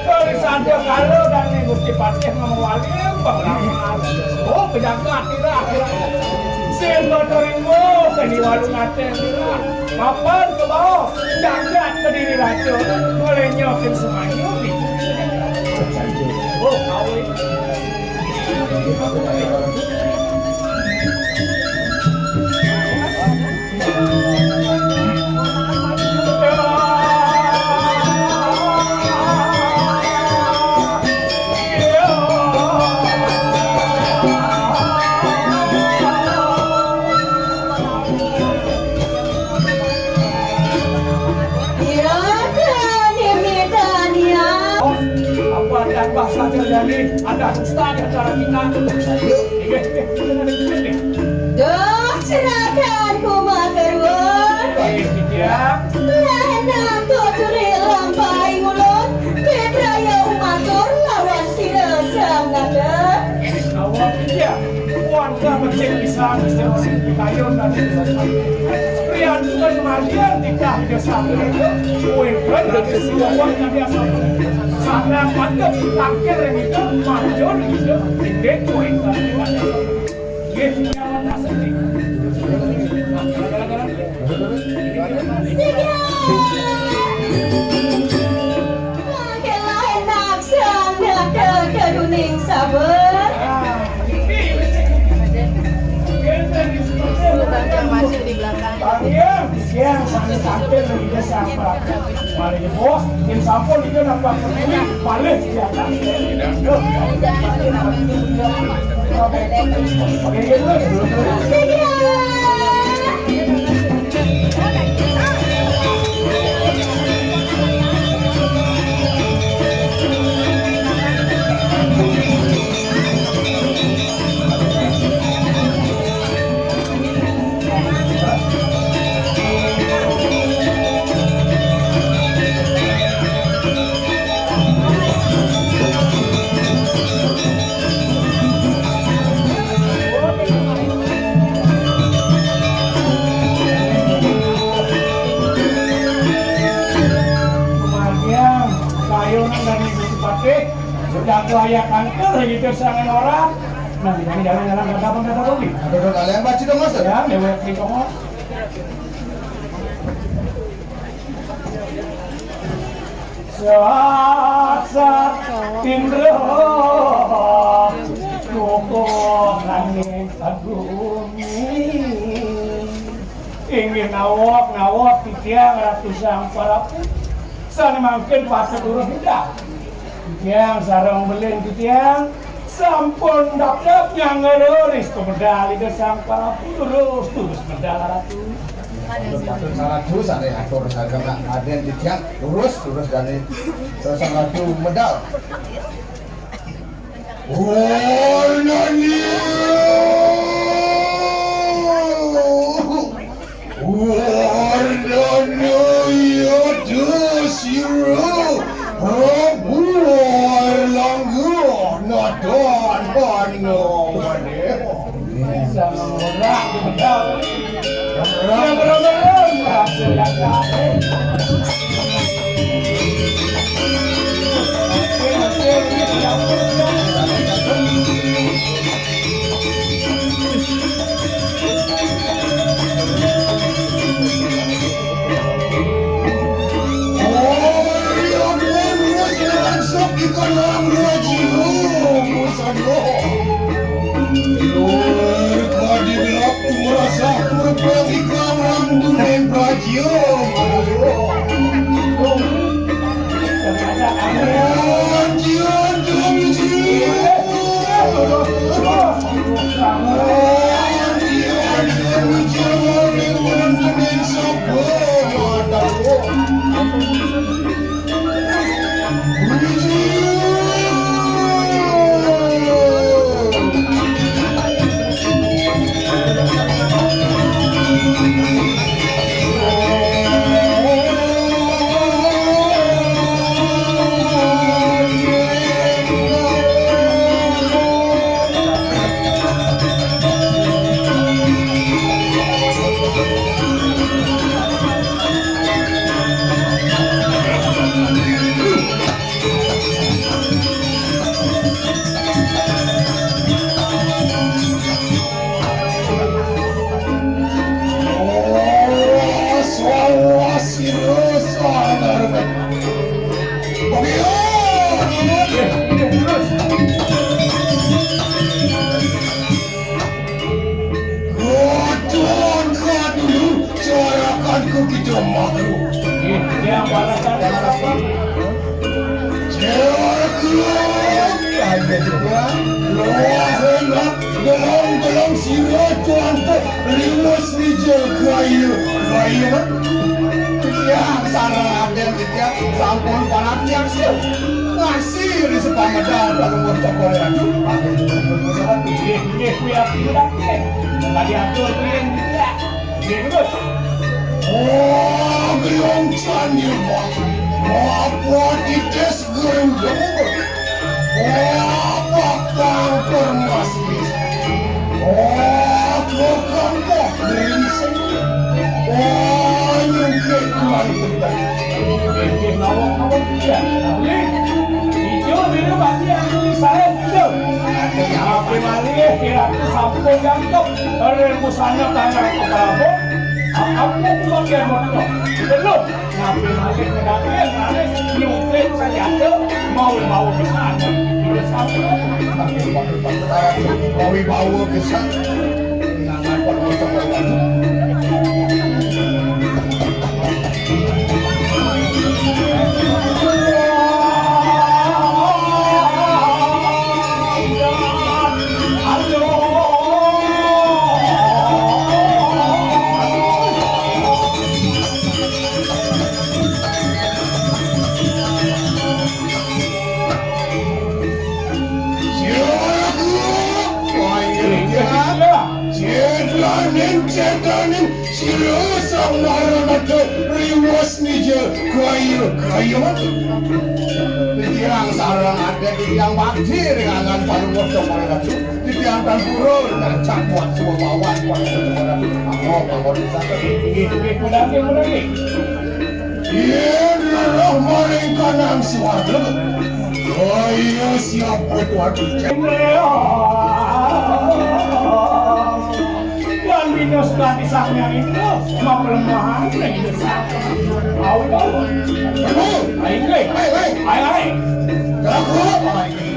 Kalisada kala dane Gusti Patih ngamawali panglamar. Oh, pejagat ira. Sing kotoringo kani walu ngaten ira. Papan kebawa jagat kediri raja. Boleh nyokin semuanya. Oh, kawin. Apa tambah saja jadi ada dusta di antara kita. Duh, cerakan kumakerun. Iya. Lah nang koturi lampai ngulun. Pipraya umatur lawan sira sang ngada. Awak iya. Warga becik bisa. Priyantu kan margian titah Ida Sang Hyang. Kuwi kan ati suwung kan biasa. Sana mantep tangkir yang itu, manjur yang itu, tinggi kuwi kan. Nggih, nyawa tak sedih. Makin lain naksan, ada keduning sabar. Lu kan masuk di belakang. Panggil, siang, sambil tampil, udah siapa? Mari, Bos, tim sampul itu nampak peduli, balik, ya, kan? Yuk. Oke, terus. Kemudian, kayu nang dari Gusti Patih, udah tuh ayah kanker gitu, serangan orang. Nah, ini jalan-jalan kata apa, kata apa, Wi? Ada dong, ada yang baca dong, Mas. Ya, lewat di Kongo. Sat, sat, Indra, Koko, Langit, Agung. Inggih nawok, nawok, titiang Ratu Sang Parapu. Sane mangkin patut urus medal. Titiang sareng belin titiang sampun dapdap nyangga leris pemedal Ida Sang Parapu, lurus, lurus medal, Ratu. Patut, patut, Ratu, sane atur sareng Raden titiang, lurus, lurus dane sareng Ratu medal. Warnanya, warnanya yada sira Prabu Erlangga, nadan hana maneh. Ora kadi gelap merasa kurban ikam rambu neng praja. Katon ka dulu, carakan ku kita makhluk. Carakan. Ada juga. Loh, enak. Gelong-gelong sira tuan teh. Liwat Rijal Gaya, Gaya. Ya, sareng Raden Titiang sampun panak tiang siu. Ngasih di sepamedal Palungguh Cokor Ratu. Nggih, nggih, kuwi aku nggih. Tadi atur kuwi nggih. Nggih, terus. Oh, gelong candi, Pak. Apa titis Geruduk. Apa kang permasmi? Oh, Ijo biru bagi anu saé ijo. Tapi malih kira sampun jangkep. Dari busana tanah ke Prabu. Apa tuh pakai motor? Belum. Tapi malih kedatangan malih nyupit senjata mau-mau pisan. Terus apa? Mau bawa pisan. Sedaning, sedaning, sira sang maranata riwas nija kaya, kaya. Titiang sareng adat titiang bakti ring anggan Palungguh Cokor Ratu. Titiang tan purun ngajak buat swabawan Palungguh Cokor Ratu. Mangga, mangga disangka. Inggih, inggih, mudane, mudane. Yen rereh maring kanang swarga, kaya siapa tuan ucap? Yan bina sekadi Sang Hyang Indra, mapalembahan ring desa. Awi bau. Ayo, ayo, ayo, ayo. Jago, ayo.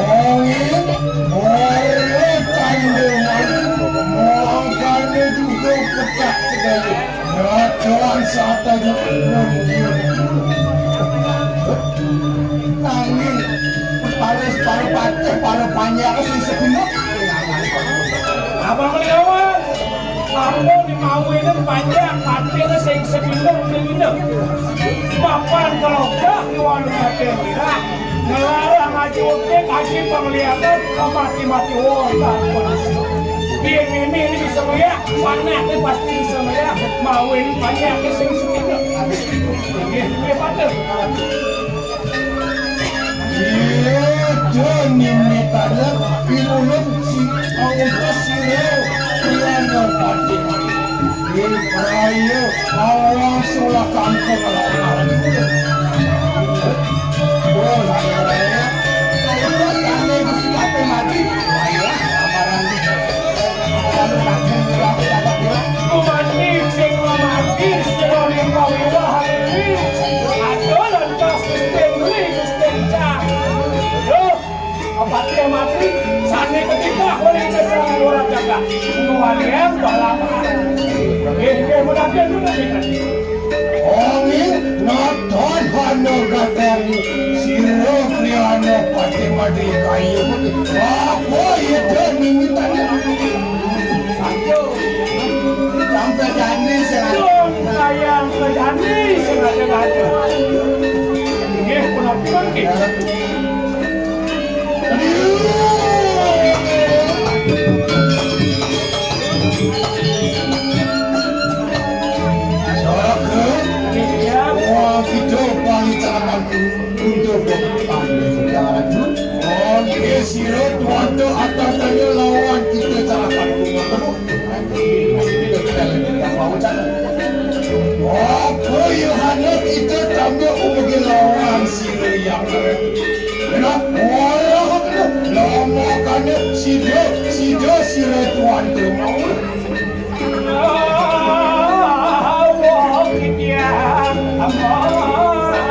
Angin, ora tanda malu, mangkane juga pecah sekali. Rakyat sata juga. Nanging, paris para patih, para panjak sing sepinut. Abang Liawan, aku di mawine panjak, patih sing sepinut, sepinut. Mapan kelopah di warung Raden Wirah. Ngelarang ngaji utik, ngaji penglihatan, mati-mati wong tak pun. Dia mimi ini bisa melihat, panaknya pasti bisa melihat, mawin panjak sing sepinut. Nggih, nggih, patut. Iya, Joni Mitana, pinulung si Angga Siro, Riana Pati. Ing praya awang sulah kampung lawan. Oh, saya raya. Kalau buat kami Gusti Patih mati, wayah lamaran. Kalau kampung pulang, dapat pulang. Kumani sing mati, sira ning pawiwa hari ini. Aduh, lantas Gusti Dwi, Gusti Cak. Duh. Patih mati, sane ketika oleh desa ora jagat. Nuwalian balapan. Nggih, nggih, mudahan, mudahan. Angin nata hana gateng, sira priyana Patih Madri Kayu. Apa ida mimitan? Ayo, sampai jani sing ada. Sampai jani sing ada. Nggih, punapa mangke? Sida, sida sira tuan tumau. Awak titiang amalangke.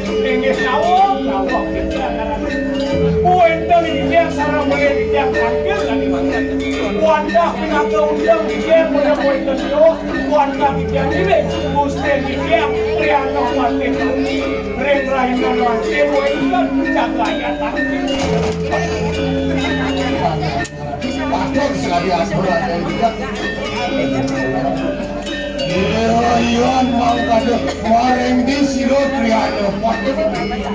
Inggih nawak, nawak titiang amalangke. Wénten titiang sareng malih titiang tangkil kadi mangkin. Wantah pinaka undang titiang malih wénten Dios. Wantah titiang ngiring Gusti titiang Triana Patih. Ring rahina mangkin wénten jagayatan. Patut sekali aturan yang tidak. Iya, iya, mangkada maring di sira Triana Patih.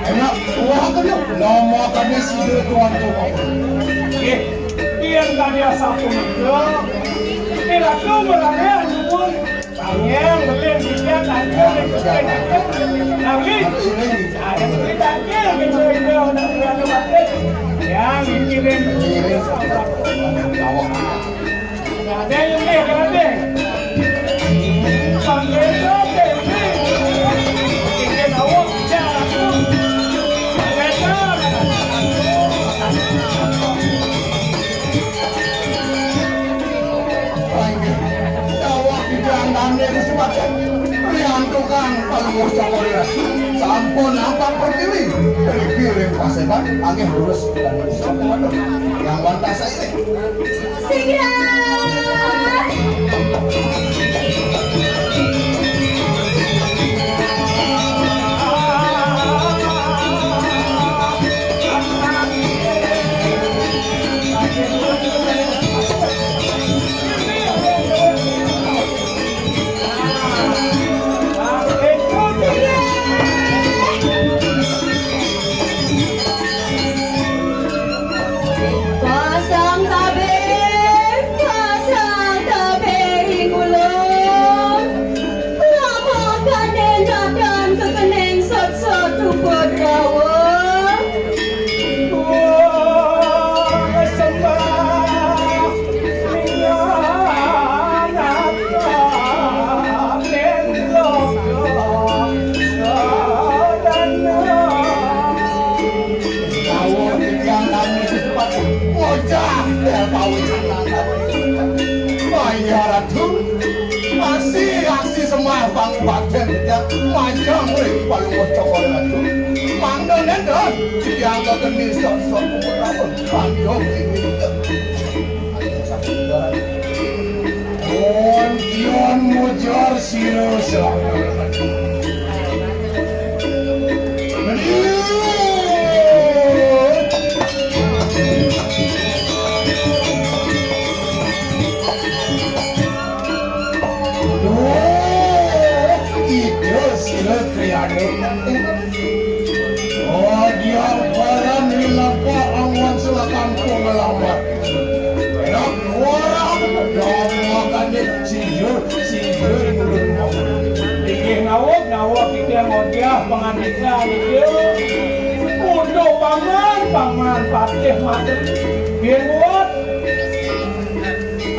Enak, wah, kada nama kada sira tuan tuan. Eh, yang tadi asal pun itu. Tidak tahu berani anu pun. Tanging, beli tiket, tangkil, tiket, tangkil. Tangkil, tiket, tangkil, gitu, itu, udah, udah, udah, yang mikirin. Ada yang beli, ada yang beli. Tangkil, tangkil, beli. Tiket awak, tiket aku. Tangkil, tangkil. Inggih. Dawuh Ida Anggane Gusti Patih. Riantukan Palungguh Cokor Ira. Sampun nampak pertiwi. Mriki ring paseban, anggih lurus. Yang wantah sairing. Sigra. Pasang tabir, pasang tabir ing ulun. Lama kade nadan kekening sot-sot tuput rawa. Wah, sembah linggih nata ning loka sadana. Dawuh titiang kami Gusti Patih, ngojah del pawicanan kami. Maya Ratu, aksi-aksi sembah pangubaten titiang majeng ring Palungguh Cokor Ratu. Mangda nenten titiang kageni sok-sok pun rawuh panjung ing Wontian mujar sira selama. Duh, ida sira kriana. Adiang paran rilapa angwan selakan pengalaman. Enak warang damakan sijur sijur. Inggih nawak, nawak kita ngojah pangandikan itu. Untuk paman, paman patih mati. Biar buat.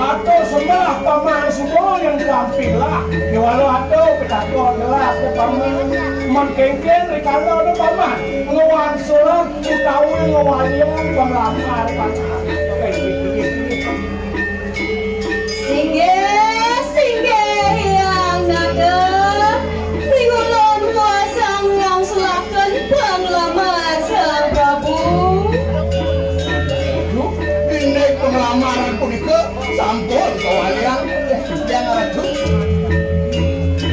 Atur sembah paman semua yang tampilah. Diwalo atur pitakon jelas ke paman. Mengkengken rikala ada paman. Ngewangsulan utawi ngewalian penglamar paman. Singgih, singgih, Hyang Nata. Ring ulun wasang ngangsulaken panglamar Sang Prabu. Duh, indik panglamaran punika sampun kawalian, Hyang Ratu.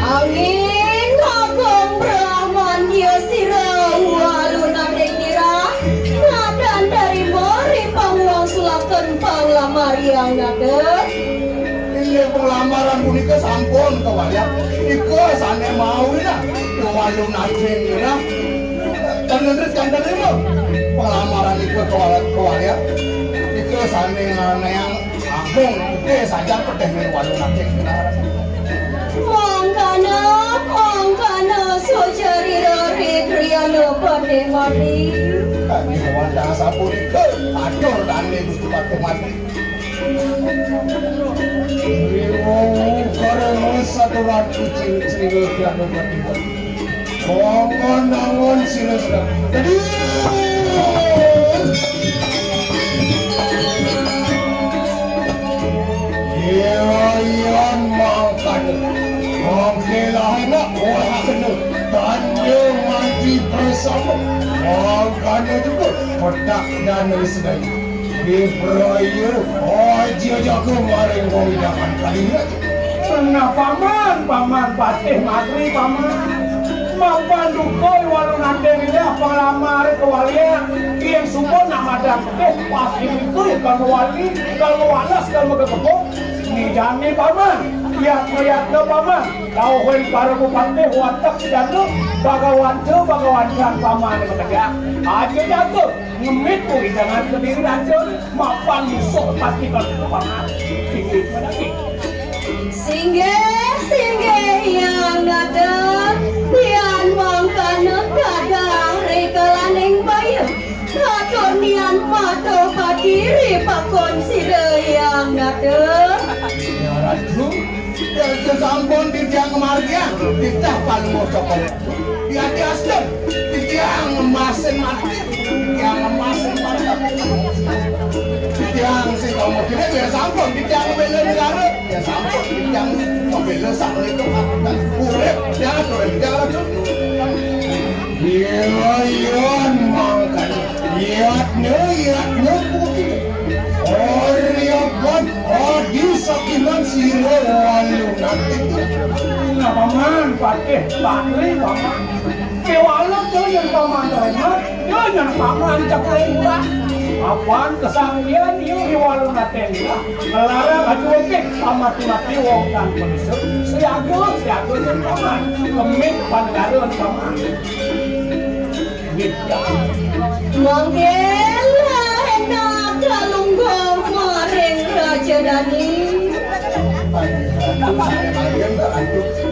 Anging Agung Brahmantya sira walu nating nira, nadan tarima ring pangwangsulaken panglamar Hyang Nata. Inggih, panglamaran punika sampun kawalian. Nika sane mau ina, kawalian ajeng ina. Tan leres kanten rima. Panglamaran nika kawalian, kawalian. Nika sane nganeang agung, gede saja peteh ning walu ajeng ina. Mangkana, mangkana sojarira ri Triana Patih Mati. Inggih wantah sapunika, atur dane Gusti Patih Mati. Riwung karena saturan kucing cewek yang berhati. Kongon nangon sira sedang. Jadi, Petak dan sedaya. Diprayu aja jaga maring wewidangan kalian. Nah, Paman, Paman Patih Magri, Paman. Mapan duka I Walu Natén Lirah panglamar kawalian. Yén suba nak madang getih, pasti iku kanggo wali, kanggo walas, kanggo kekebuk. Nijani Paman, yatna-yatna Paman, dauhin para bupatih watek sedana, bagawansa-bagawansan Paman makejang. Aja jaga, ngemit wewidangan Kediri Raja, mapan musuh pati Paman. Inggih, Paman. Singgih, singgih, Hyang Nata, tiang mangkana dadah rikalaning baya. Atur nian mata pati ri pakon sira Hyang Nata. Ya, Ratu, ya, ya sampun titiang ngamargiang titah Palungguh Cokor. Di ati astem, titiang ngemasin mati, titiang ngemasin mati. Titiang sing kamu kira ya sampun, titiang ngebela negara, ya sampun, titiang ngebela sak menit urip, ya, urip, ya, Ratu. Iya, iya, mangkana. Yatna, yatna, putih. Arya ban adi sakiman sira Walu Natén. Nah, Paman, Patih, Patri, Paman. Kéwala to yén Paman terima, ya yén Paman cekling murah. Apan kesaktian ya I Walu Natén Lirah. Ngelarang adu epik, pamati-mati wong tan panusun. Siaga, siaga yén Paman. Kemit panegara Paman. Mangké lah énak kalungguh maring Raja Dani.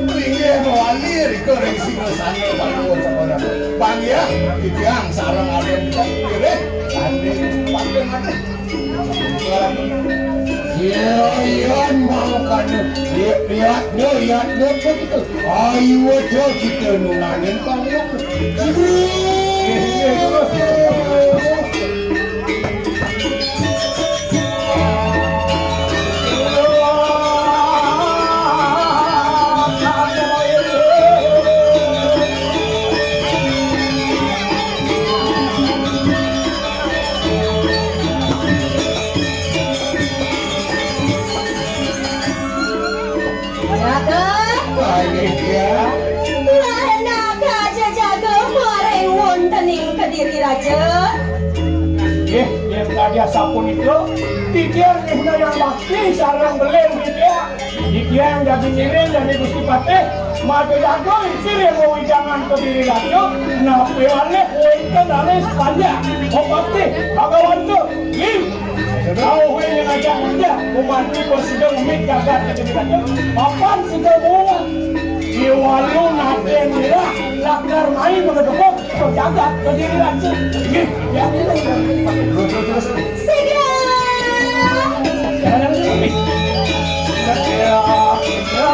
Inggih mawali rika ring singasana Palungguh Cokor. Panggih, titiang sareng aden pilih. Aden, aden, aden. Iya, iya, mangkana. Iya, iya, iya, iya, begitu. Ayo, aja kita nunangin panggung. Raden. Ayo, ya. Lah nak aja jaga maring wontening Kediri Raja. Nggih, yén kadi asapunika, titiang nggih nayang bakti sareng belin titiang. Titiang dadi ngiring dadi Gusti Patih, maju jaga isih ring wewidangan Kediri Raja, napi malih wénten alis panjang. Bupati, Bagawansa, Lim. Rauh ring ngajak kerja, pembantu presiden mit jagat Kediri Raja. Papan sida buah. I Walu Natén Lirah, lakar mai mengedekuk, jagat Kediri Raja. Nggih, ya, nggih. Terus, terus, terus. Segera. Jangan, jangan, jangan. Segera. Ya.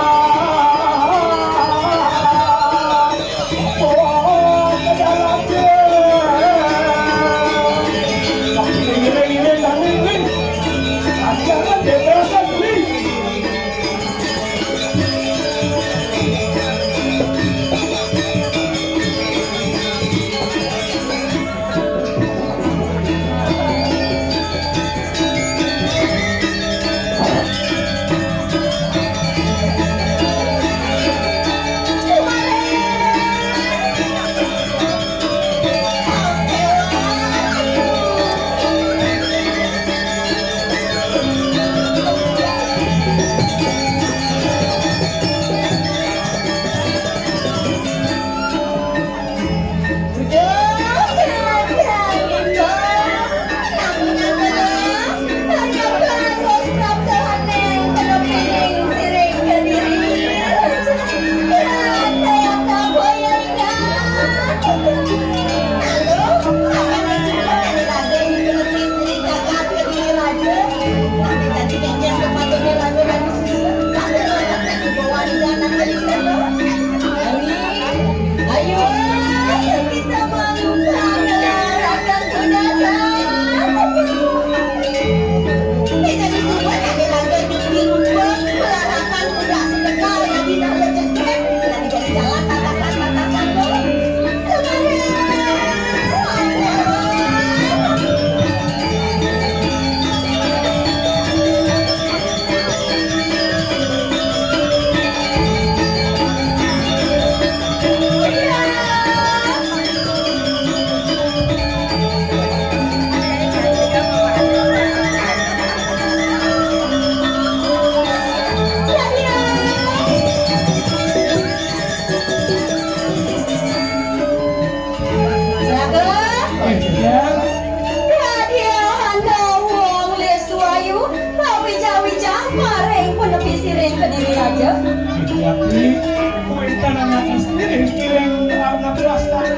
Tapi, pemerintah nang ngaji sendiri, sendiri yang nggak, nggak jelas kan.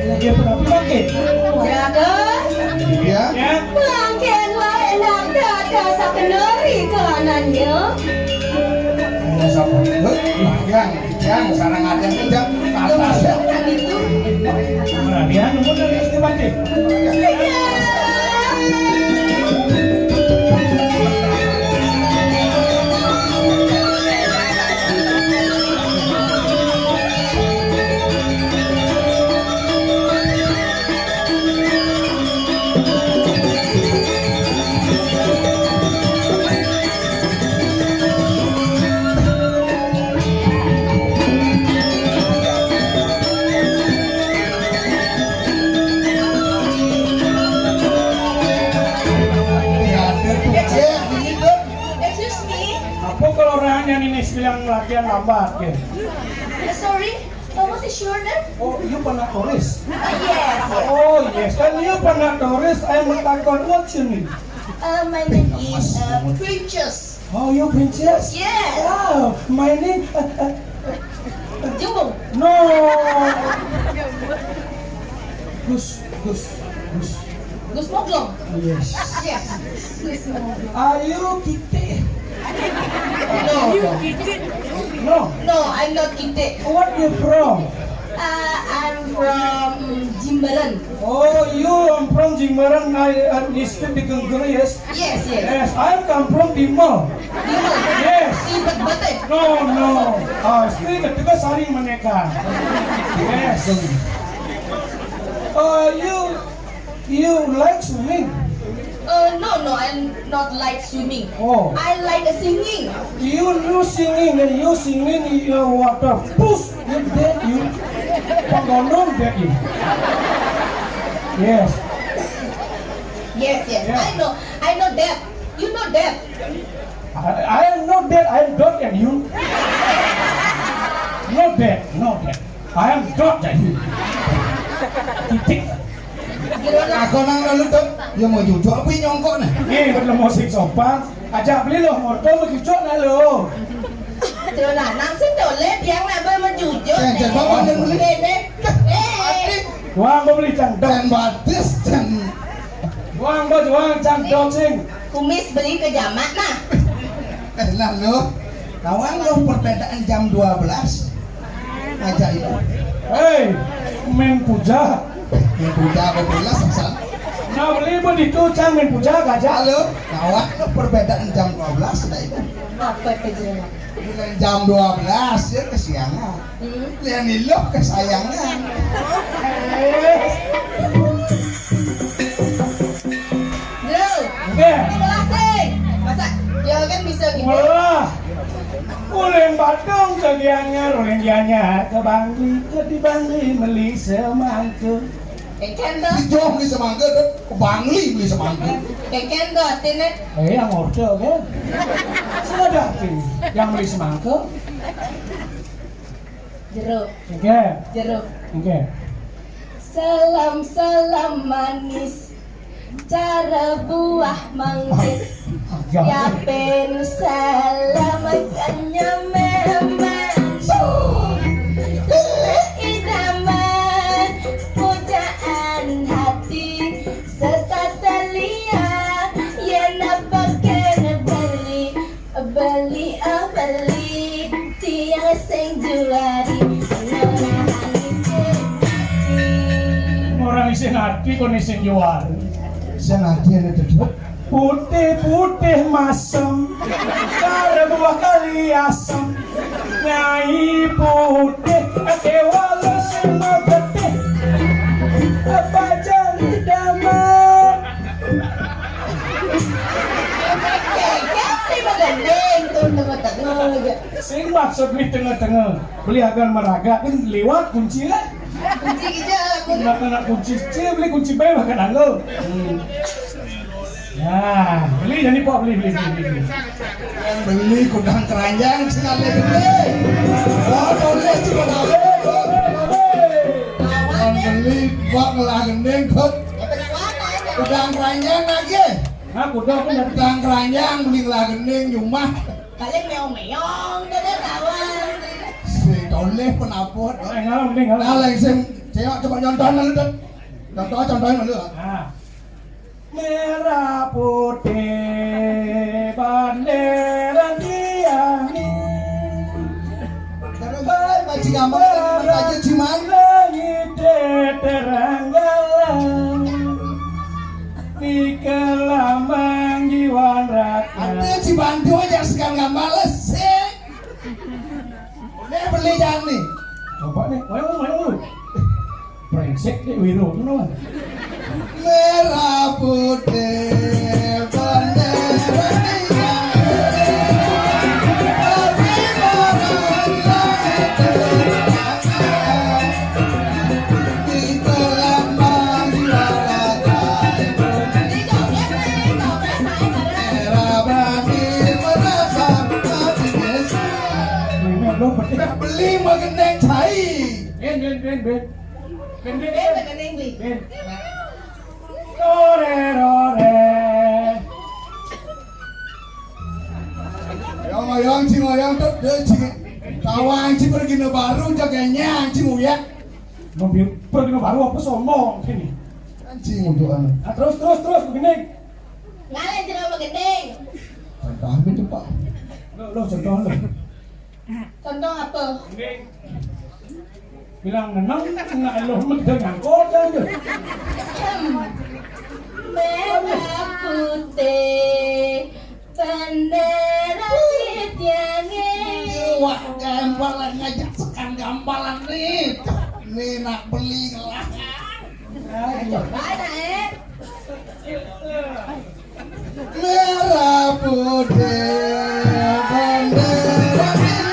Lagi apa, tapi bangkit. Juragan, Iya. Ya. Bangkit lah, enak dada sakeneri kelanannya. Ada siapa? Hah? Yang, yang, sana ada yang jam. Atas ya. Bukan itu. Beranian, nomor dari S D bangkit. Excuse me. Apa kalau orang yang ini bilang latihan lambat ya? Uh, sorry, uh, what is your name? Oh, you pernah turis? Uh, yes, yes. Oh, yes. Kan you pernah turis, I mau takon, what's your name? Uh, my name is uh, Princess. Oh, you princess? Yes. Wow, my name uh, uh, Jumbo. No. Gus, Gus, Gus. Gus Moglong. Yes. Yes. Gus Moglong. Are you Kite? No, no. No. No, I'm not Kite. What you from? Uh, I'm from Jimbaran. Oh, you are from Jimbaran. I uh, speak the Genggeris. Yes, yes. Yes, I come from Bima. Bima. Yes. Sibet batik. No, no. Ah, sibet juga saling menikah. Yes. Uh, you, you like swimming? Uh, no, no, I'm not like swimming. Oh. I like uh, singing. You, you singing and you singing in your water. Push, you dead, you. Penggonong dead, you. Yes. Yes, yes. Yeah. I know. I know that. You know that. I, I am not dead, I am dot and you. Not dead, not dead. I am dot and you. Titik. Aku nang lalu dot. Ya mau jujur apa nyongkok nih? Nih, belum musik sopan. Ajak beli loh, motor mau jujur nah lo. Tuh nah, nang sing toleh tiang nak bermejujur. Jangan, jangan, jangan, jangan. Ini. Eh. Wang mau beli cang dot. Jangan batis, jangan. Juang, Bos, juang, cang dot sing. Kumis beli ke jamak nah. Eh, lah lo. Kawan lo perbedaan jam dua belas. Aja itu. Hei, main puja. Main puja apa belas asal? Nah, beli pun itu, cang main puja aja. Halo, kawan lo perbedaan jam dua belas sudah itu. Apa itu? Bilang jam dua belas ya kesiangan. Hmm. Yang niluh kesayangan. Bro, Oke. Terima kasih. Masa juragan bisa gitu? Wah. Uleng Badung ke Gianyar, uleng Gianyar ke Bangli, ke di Bangli meli semangka. Keken tuh. Si Joh beli semangka, dan ke Bangli beli semangka. Keken tuh artinya. Eh, yang order kan? Sudah tuh, yang beli semangka. Jeruk. Oke. Jeruk. Oke. Salam, salam manis, cara buah manggis. Ya. Yapin salam kanya memang. Idaman pujaan hati, sesat telia, ya napakan beli. Beli, ah, beli, tiang sing juari. Orang isin hati kon isin juari. Sing hati ada duduk. Putih-putih masem, kare buah kali asem. Nyai putih, kewala sing getih. Apa jari damai? Kayaknya lima gending tuh tengah-tengah aja. Sing maksud beli tengah-tengah. Beli agan maraga kan liwat kunci lah. Kunci kita, kunci. Nak, nak kunci, cil beli kunci bae makan anggo. Hmm. Ya, beli jadi pok beli beli beli beli. Beli kudang keranjang sekali beli. Oh, boleh juga boleh. Beli pok ngelah gending kok. Kudang keranjang lagi. Nah, kuda aku dari Kudang keranjang beli ngelah gending jumah. Paling meong-meong, dadi kawan. Sing toleh penabut. Eh, ngalah, mending ngalah. Nah, lain sing cewek coba nyontohin malu, Dut. Contoh, contohin malu. Ah. Merah putih bendera tiang. Terus, Pak Haji Gamal, Pak Haji Jiman. Langit terang galang di kelambang jiwan rakyat. Ada Cibandu aja sekarang nggak males sih. Ini beli jangan nih. Coba nih, ayo, ayo. Brengsek deh, Wiro, kenapa? Merah putih bendera tiang. Tapi barang lain di dalam baju. Merah putih merasa hati. Beli magendeng cai. Ben, ben, ben, ben. Ben, ben, ben. Ben, ben, ben, ben. Rore, rore. Yang ngoyong, cing ngoyong tuh, dia cing. Tawa anjing pergi ne baru, jaganya anjing uyak. Mobil pergi ne baru apa sombong sini? Anjing untuk anu. Nah, terus, terus, terus, begini. Ngalen cina begending. Contoh apa itu, Pak? Lo, lo contoh lo. Contoh apa? Bilang menang, nak lo mah kita nyangkut aja. Merah putih bendera tiangnya. Wah, gambaran ngajak sekarang gambaran nih. Ini nak beli lah. Ayo, mana, eh? Merah putih bendera kita.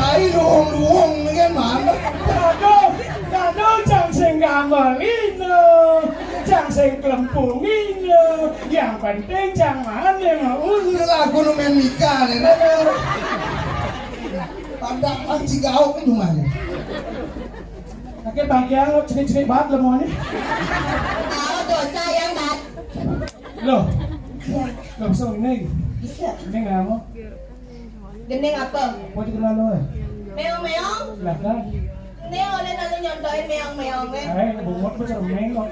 Tai luhung-luhung ini kan mana? Aduh, aduh, jang sing gamelino, jang sing klempungino, yang penting jang mane mau. Ini lagu nu main Mika nih. Pada panci gauk itu mana? Pakai bagian lo cenik-cenik banget lo mau nih. Tahu dosa yang banget. Loh. Loh, bisa ini. Bisa. Ini nggak mau. Gending apa? Mau dikenal lo, eh? Meong-meong? Lah, kan? Ini oleh lalu nyontohin meong-meong, eh. Eh, bungut tuh cermin kok.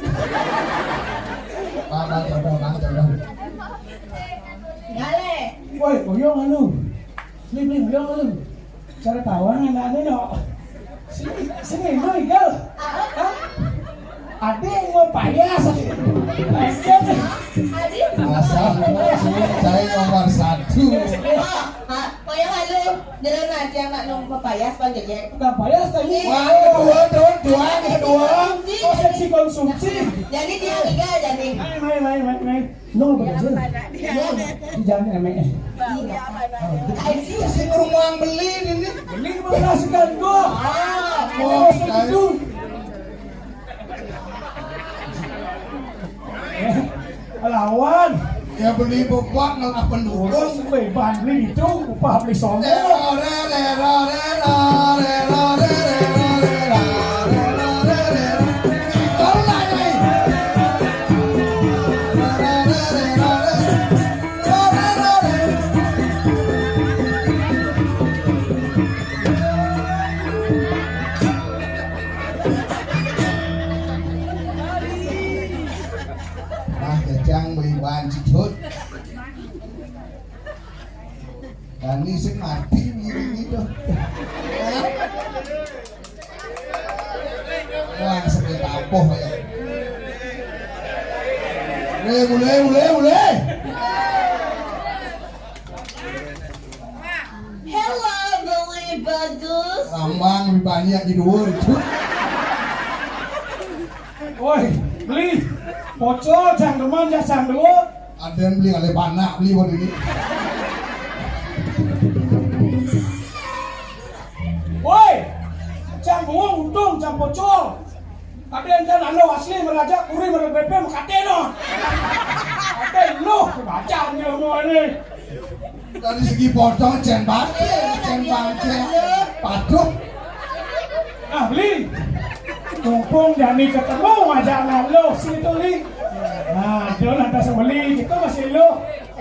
Bang, bang, contoh, bang, contoh. Gale. Woi, oyong anu. Beli, beli, oyong anu. Cara tawang anaknya, no. Sini, sini, lu, Igal. Hah? Adik mau payas. Adi. Asal saya nomor satu. Ah, ah, payah lalu. Jalan aja anak nung payas, Bang Jejek. Bukan payas tadi. Wah, kedua, dong, dua, kedua. Oh, seksi konsumsi. Jadi dia tiga jadi. Main, main, main, main, main. Nol berhasil. Iya. Di jalan M E. Iya. Kayak sih. Si rumah beli ini. Beli berhasilkan gua. Ah, oh, segitu. Eh, lawan. Ya beli bebak ngalah pendukung. Weh, bahan beli itu, upah beli sombong. Rero, rero, rero, rero, rero, rero, rero, rero, rero. Tahu lah ini. Nah, jajang beli bahan cidut. Dan ini sing mati, ini, ini tuh. Wah, sakit apa ya? Mulai, mulai, mulai, mulai. Hello, Beli Bagus. Lambang lebih banyak di luar itu. Woi, beli. Pocol, cang demen, ya, cang dulu. Ada yang beli oleh panak, beli buat ini. Woi, cang buang untung, cang pocol. Tapi enten anu asli meraja kuri menurut B P mekate no. Tapi lu baca anu ini. Dari segi pocong cen bangke, cen bangke. Patuh. Nah, beli. Mumpung jani ketemu aja lalu situ, beli. Nah, itu nanti sebeli gitu masih lu.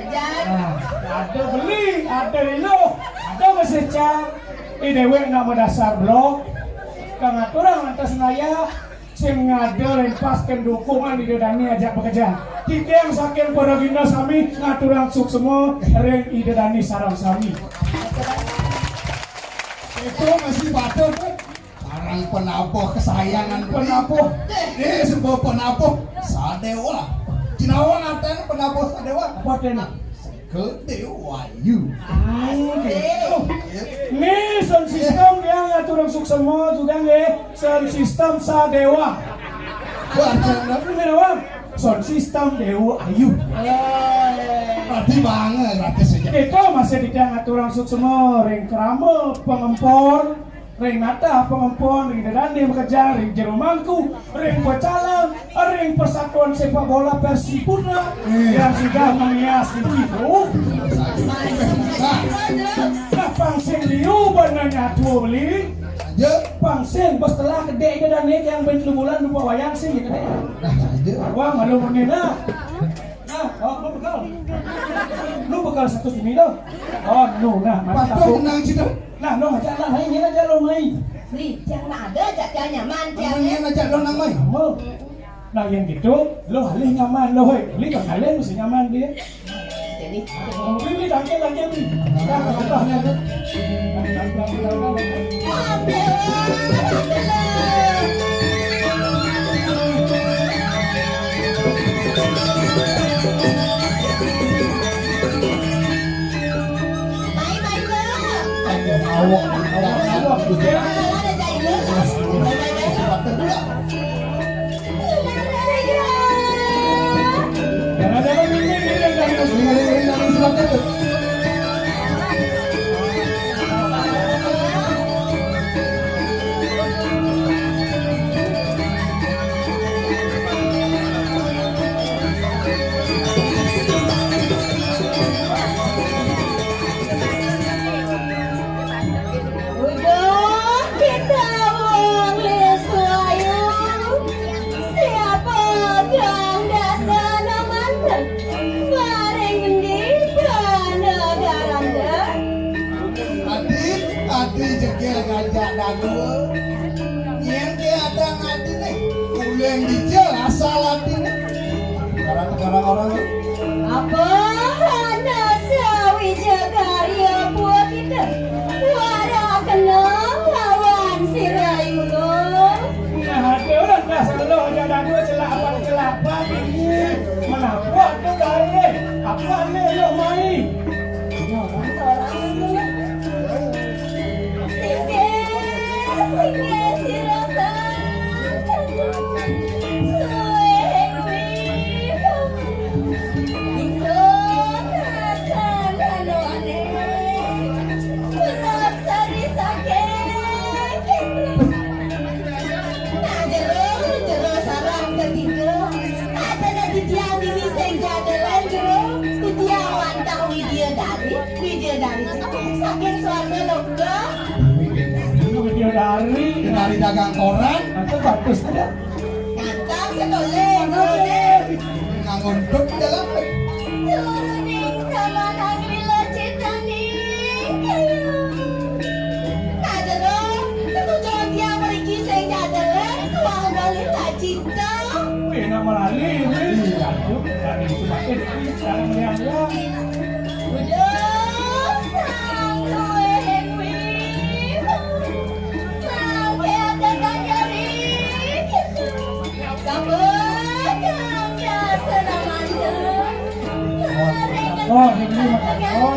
Nah, ada beli, ada lu, ada masih cang. Ini dewek nama dasar blok. Kang aturang lantas ngaya. Sing ngada lempas dukungan Ida Dani ajak bekerja. Titiang saking para gina sami ngaturang suksma ring Ida Dani sareng sami. Itu masih patut. Sareng penabuh kesayangan penabuh. Eh, sebuah penabuh Sadewa. Cinawa ngaten penabuh Sadewa. Apa dene? Gede wayu. Nih sound system dia ngaturang suksma juga nggih. Sound system Sadewa. Wah, jangan. Ini doang. Sound system Dewa Ayu. Berarti banget, berarti sejak. Itu masih tidak ngaturang suksma ring krama pengempon, ring natah pengempon, ring Ida Dani makejang, ring jero mangku, ring pecalang, ring persatuan sepak bola Persipura yang sudah menghias di situ. Nah, pang sing liu benarnya tua beli. Pang sing setelah kedek Ida Dani yang ben bulan lupa wayang sing gitu deh. Wah, malu menina. Nah, oh, lu bekal. Lu bekal satu sini dong. Oh, nu, nah, mantap. Patuh nang situ. Nah, lu ajak lah, main, ini aja lu main. Nih, yang ada ajak dia nyaman, dia. Main aja lu nang main. Mau. Nah, yang gitu, lu alih nyaman, lu, hoi. Lu kan alih mesti nyaman dia. Jadi, lu, lu, tangkil, tangkil, nih. Nah, contohnya tuh. Uduh kita wong lisu ayu, siapa kang dasa namanta? Maring ngendi panegaranta? Adi, adi jegel ngajak dagul. Yen ke ada ngadi nih, uleng dijel asal adi nih. Sekarang orang-orang apa? Hana sawija karya buah kita. Wara kena lawan sira iulo. Nah, ada orang dah selalu aja dagul celak apa celak apa ini. Menapuk tu dari apa ni lo mai? Singgih, singgih sira sang Kakung. Luwih kuwi, ingsun rasan anu aneh. Punak sari saking. Nah, jero, jero sarang ketiga. Katanya di tiang ini sing jadalan jero. Di tiang wantah Widya Dari. Widya Dari saking swarga loka. Widya Dari. Widya Dari dagang koran. Atau bagus ada. Ganteng sedoleh. Nganggo nduk dalam. Turuning kamanang lila citaning kayu. Nah, jero, ketujuh tiang mriki sing jadelen, tuang bali tak cinta. Enak melali, wih. Aduh, dari semakin, dari liang-liang. Uduh, sang luwih kuwi. Mangke ada kanyari. Sampun kang dasana manten. Oh, ini makan. Oh.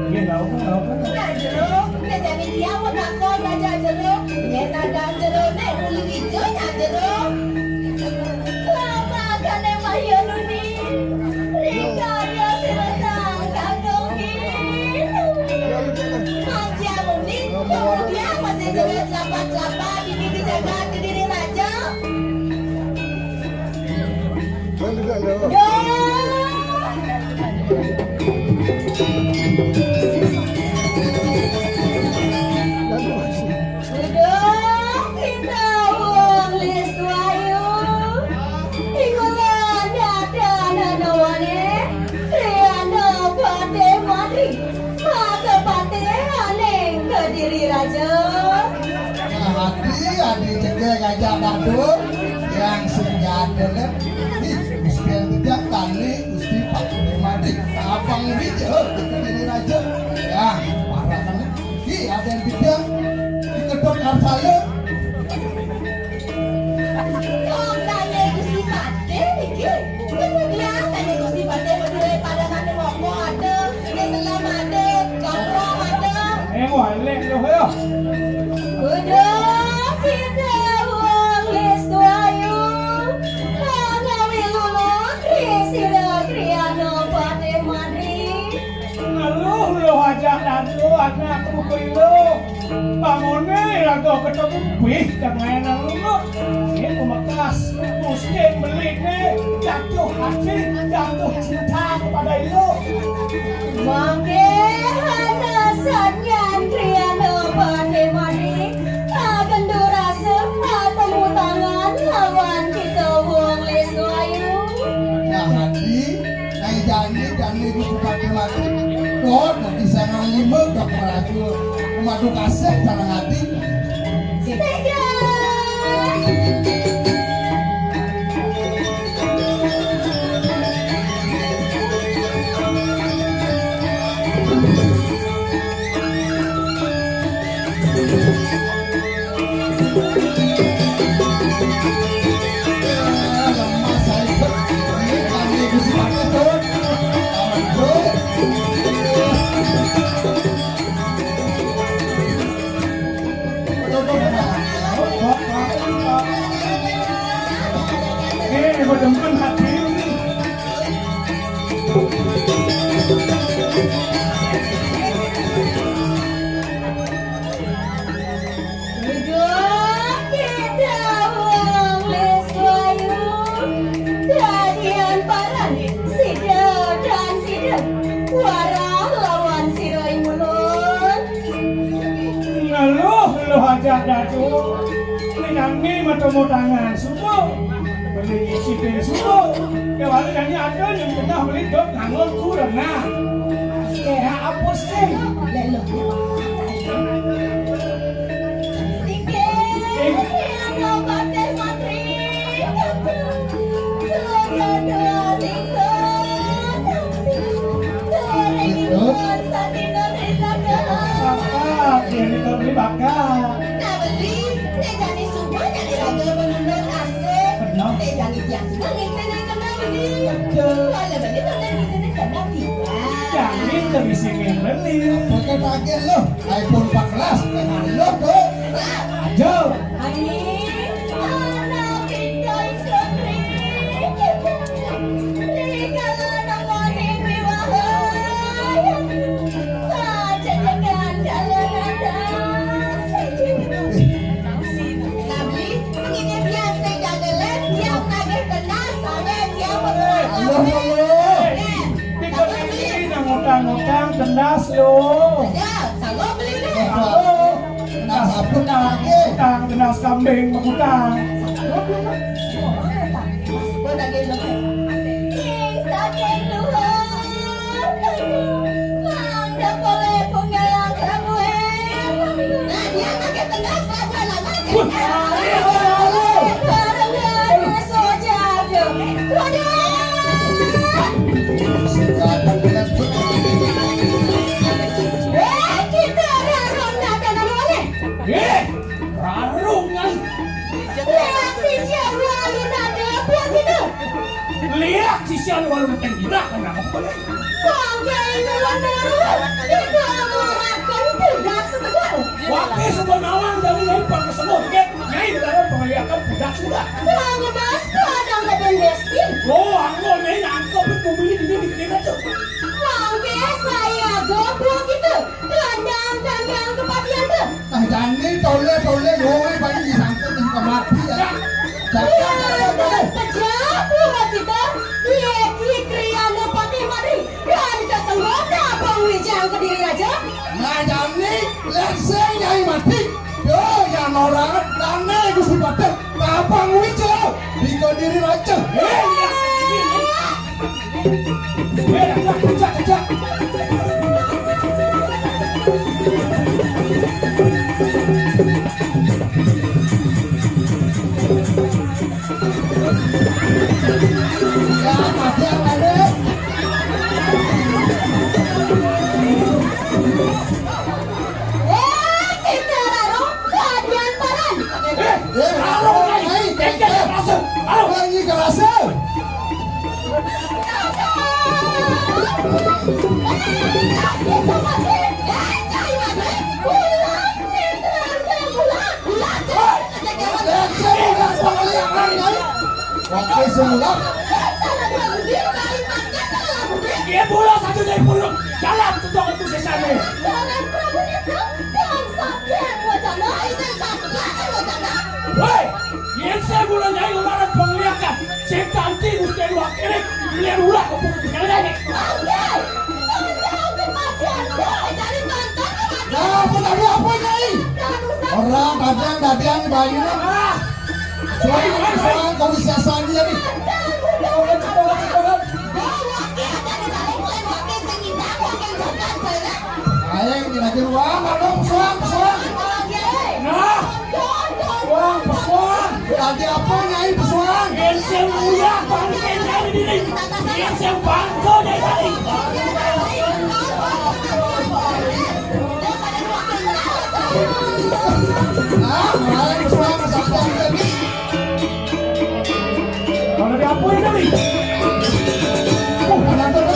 Ini lauk, lauk. Nah, jero, nek jane dia mau takon aja jero. Yen ada jero nek uli ijo nya jero. Lama kane Mahyununi. Rikaya sira sang kakung. Maja muni, kemudian masih jero telapak-telapak ini dijaga kediri raja. Duh. Duduh, kita wong Lis Wayu. Ikulan dadan anawane, Triana Patih Madri. Maka patih aning Kediri Raja. Adi, adi cedek aja dadu. Yang senjata lep. Ih, Gusti yang tidak tani, Gusti Patih Madri. Abang Rijal, Kediri Raja. Ya, parah kan. Ih, ada yang tidak. Dikedok arsala. Wong tane Gusti Patih niki. Kemudian tane Gusti Patih berdua pada mati moko ada, di selam ada, gombrong ada. Eh, walek loh ya. Udah kita wong Lis Wayu. Ngawi lulus, Tri Sira Kriana Patih Madri. Ngeluh lo aja dadu anak buku ilu. Bangune iraga ketemu bih kang ae nang lunut. Sing kumekas, mesti beline jatuh hati, jatuh cinta kepada ilu. Mangke ana sanyan Kriana Patih Madri, agendu rasa, atemu tangan lawan kita wong Lis Wayu. Nah, hati Nai jani, jani ibu bupati mati. Kok nanti sangang lima dak meracul. Madu kasih tanang hati. Sega. Eh, gua demen hati lu nih. Hidup kita wong Lis Wayu, dadian paran sida dan sida, warah lawan sira ing ulun. Ngeluh-luh aja dadu, minangi matemu tangan subuh. Beli nyicipin suruh. Kewali nyanyi ada yang pernah beli dot nganggur kurang. Nah, kayak apa sih? Lelo. Singkir, yang obatnya santri. Sudah dua singkir. Goreng ikan, santino, rizak. Bakat, ya, ini kalau beli bakat. Nah, beli. Nek jani subuh nyadi raga menundun asik. Bener. Nek jani tiang subuh ngisini kena beli. Betul. Kalau beli kena ngisini kena tiang. Jani lebih sini beli. Pakai pakai lo. iPhone empat belas. Lo tuh. Ajo. Ani, anak kita istri. Rikala nang mani piwahai. Saja dengan jalan ada. Tapi, begini biar saya jaga lem, dia tagih tendas, soalnya dia Allah, Allah. Nih, tapi ini nang utang-utang tendas lo. Ya, sanggup beli deh. Sanggup. Tendas apa lagi? Utang, tendas kambing, utang. Sanggup beli deh. Masuk lagi lo. Ing saking luhur. Mangda poleh punggalang prabué. Nah, dia pakai tendas, prabué lama. Wah. Bareng-bareng sojaga. Waduh. Eh, kita rarong nada namanya. Eh, rarong, kan? Lihat si Syahrul Alun ada buat itu. Lihat si Syahrul Alun tenggerak, kenapa kau lihat? Bangga ini lo baru. Kita mengarahkan budak setegal. Wakil sebuah nawang dari lempar ke semua, oke? Nyai dalam penglihakan budak sudah. Bang Mas, padang ke Dendesti. Oh, aku nyai nangkep itu beli di sini, di sini aja. Bangga saya goblok itu. Kandang-kandang kepatihan tuh. Nah, jani tole-tole luwe bani disangkut di kamati ya. Jangan, jangan, jangan. Pejah buat kita. Di Kediri Raja? Nah, jani, lén sing Nyai mati. Yo, yan ora, dané Gusti Patih, Tapang Wija, di Kediri Raja. Eh, iya. Eh, kejak, kejak, kejak. Ya, mati yang ada. Eh, kita raro kadian paran. Eh, raro, Nyai. Nyai, Nyai, Nyai. Raro. Nyai, Nyai, raro. Oke, semula. Dia bola satu dari puluh. Jalan, tutup itu sesane. Woi, yén saya mulai nyai ngelarang pengliakan. Sing kanti mesti dua kiri, lihat ulah kepung sekali lagi. Oke. Oke, oke, Pak Janto. Jadi tonton, Pak Janto. Nah, apa tadi apa, Nyai? Orang dagang, dagang, bayar. Ah. Soalnya, soalnya kau bisa sandi lagi. Ayo, ini lagi ruang, abang, pesuang, pesuang. Nah, pesuang, pesuang. Lagi apa, Nyai, pesuang? Bensin udah, bangke dari diri. Bensin bangke dari tadi. Ah, malah pesuang, pesuang. Kalau diampuni kali. Oh, penonton.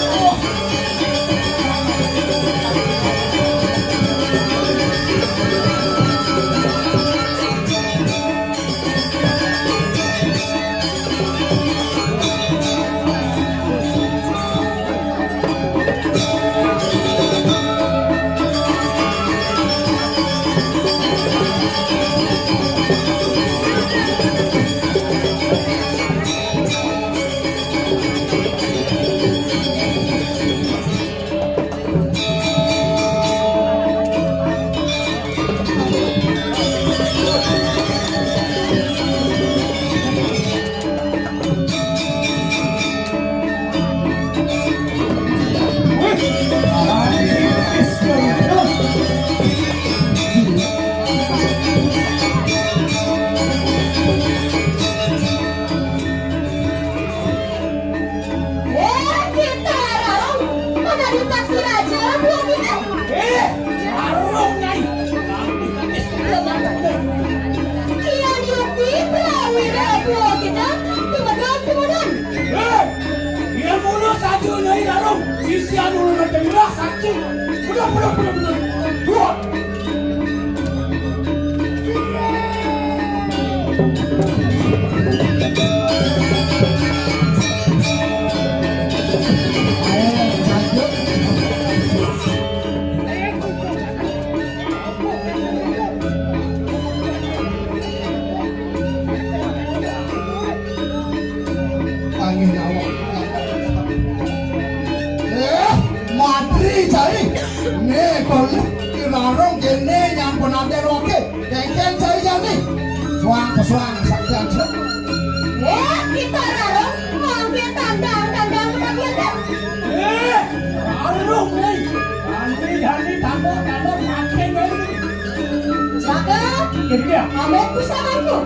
Eh, kita rarung, mana di taksi aja, belum ini. Eh, rarung, Nyai. Iya, niup di, belum ini, belum kita, tumedun, tumedun. Eh, dia mulu satu, Nyai, rarung. Sisi anu, lu nanti mirah, satu. Bener, bener, bener, bener. Dua. Panggih nyawa. Eh, matri cai. Né, kalau di rarung kéné nyang penanten oké. Kéngkén cai jani. Suang pesuang sakjang. Eh, kita rarung, mangké tandang-tandang penanten. Eh, rarung, Nyai. Jani, jani, tandang-tandang, mangké, Nyai. Saka, jadi dia. Amit pusakaku.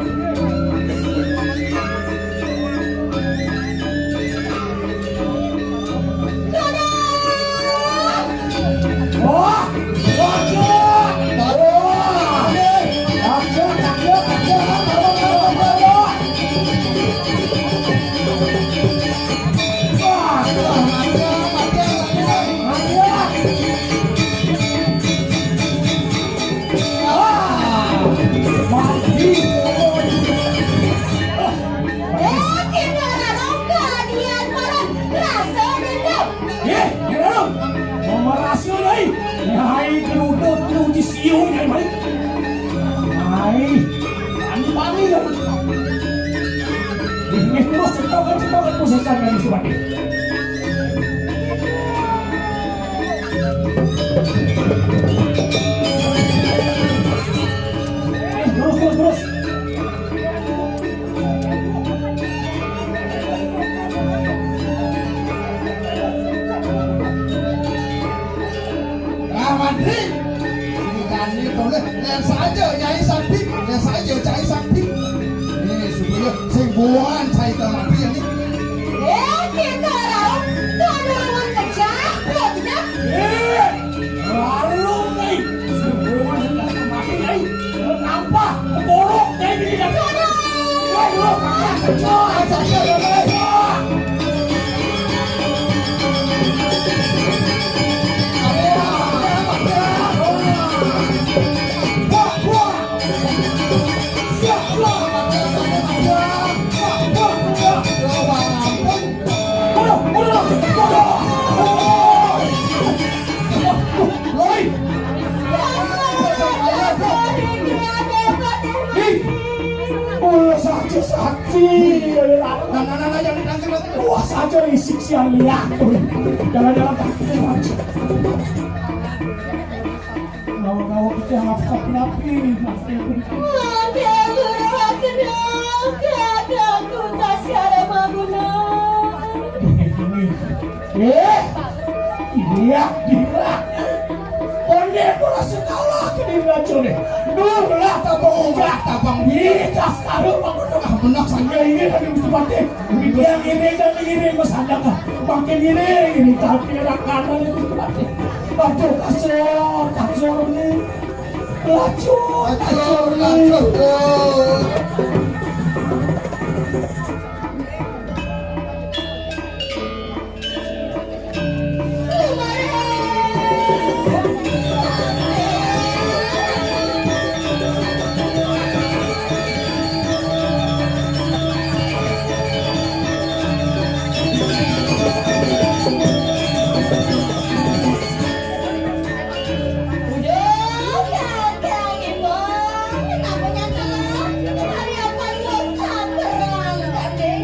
Eh, kita rarungka nian paran rasa dendam. Eh, Nyai Rarung. Mama rasa, Nyai. Nyai kerudut nuju siu, Nyai, mai. Nyai, ani pani, Nyai. Ini terus cetokan, cetokan, posisi Nyai Subati. Saja Nyai Sakti, ya saja Cai Sakti. Nih, supaya sing buan saya ke mati ya nih. Eh, kita rauh, tuh ada lawan pecah, pokoknya. Eh, lalu, Nyai. Sing buan saya ke mati, Nyai. Kenapa? Borok, Nyai, ini dah. Aduh. Wah, lu, pecah, pecah, pecah, pecah. Ih, ulah saja sakti. Nah, nah, nah, nah, jangan ditangkap, jangan. Wah, saja risik siang lihat. Jalan-jalan kaki aja. Bawa-bawa kita yang apa napi? Ada guru akhirnya, ada tuntas karena guna. Eh, iya, iya. Onde pura sekolah ke di racun nih. Duh, lah tabang, lah tabang. Iya, sekarang bangun. Ah, benar saja ini tadi Gusti Patih. Dia ngiring dan ngiring, Mas Andaka. Makin ngiring, ini tapi anak kanan itu Gusti Patih. Aduh, kasur, kasur nih. Lacur, lacur, lacur. Udah, kakak Imam, kenapa nyata? Hari apa lu sabar, Kakak?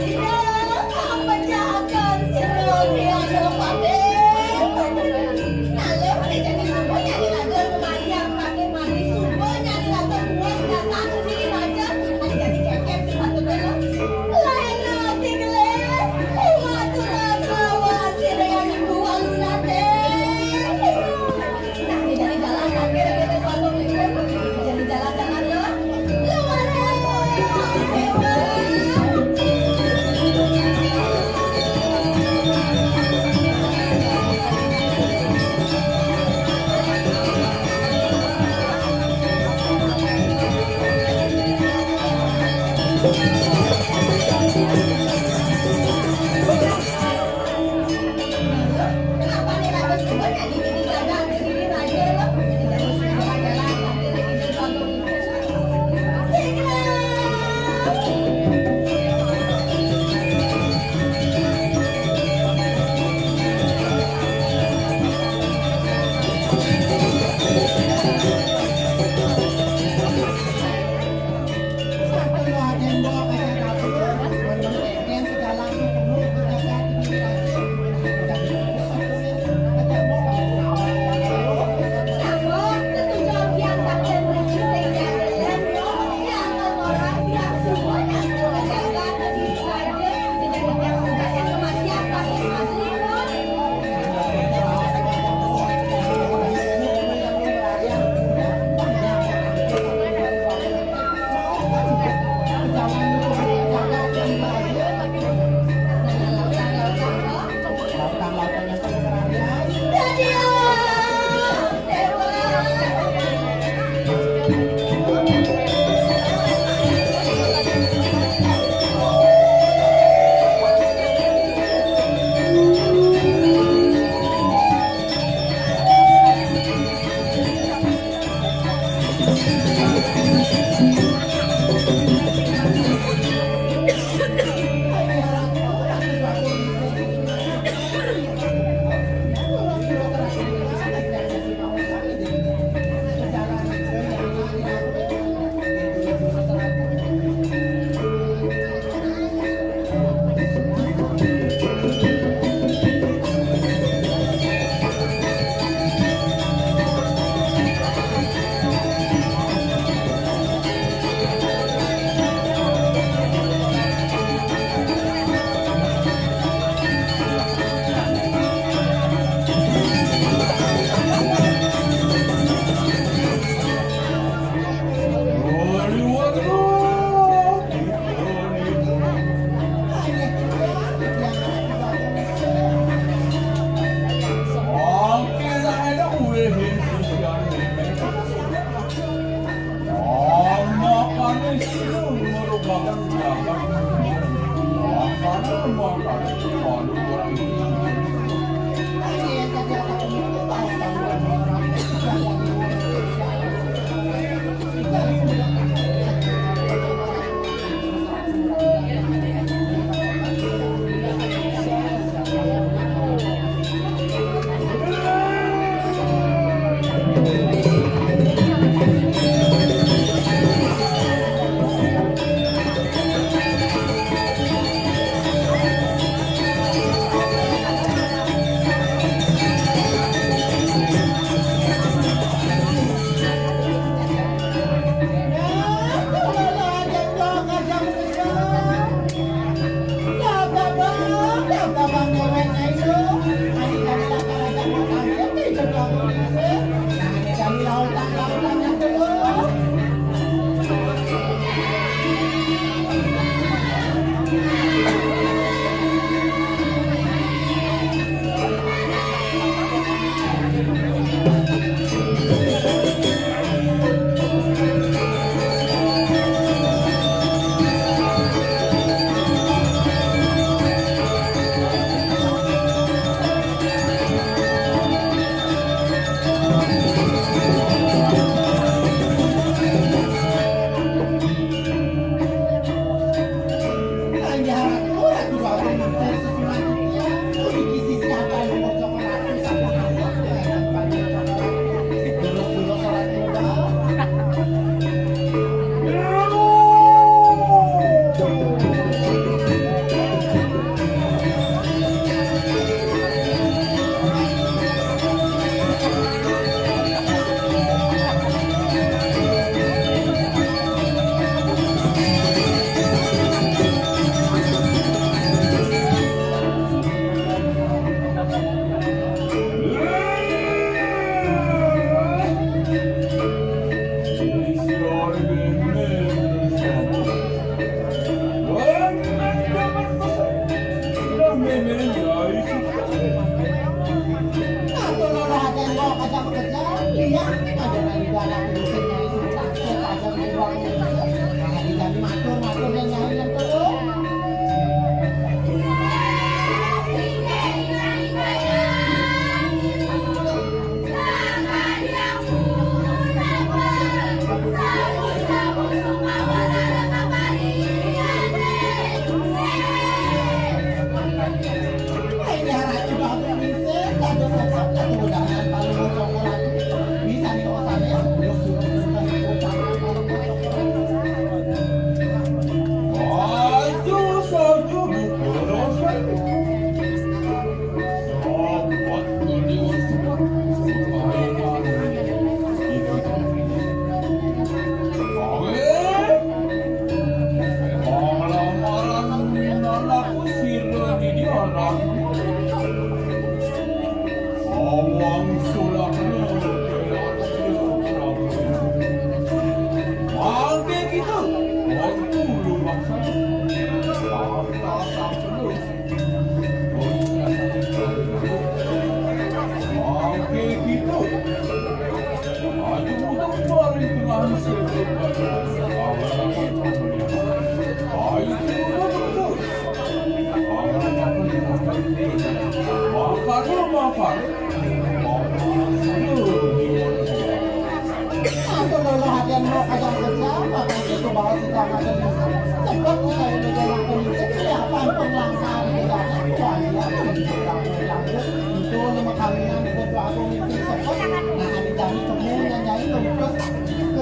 Tidak, kamu pecahkan si Rodi adalah Pak. Lalu, udah jadi semua nyari lagu yang kebanyakan.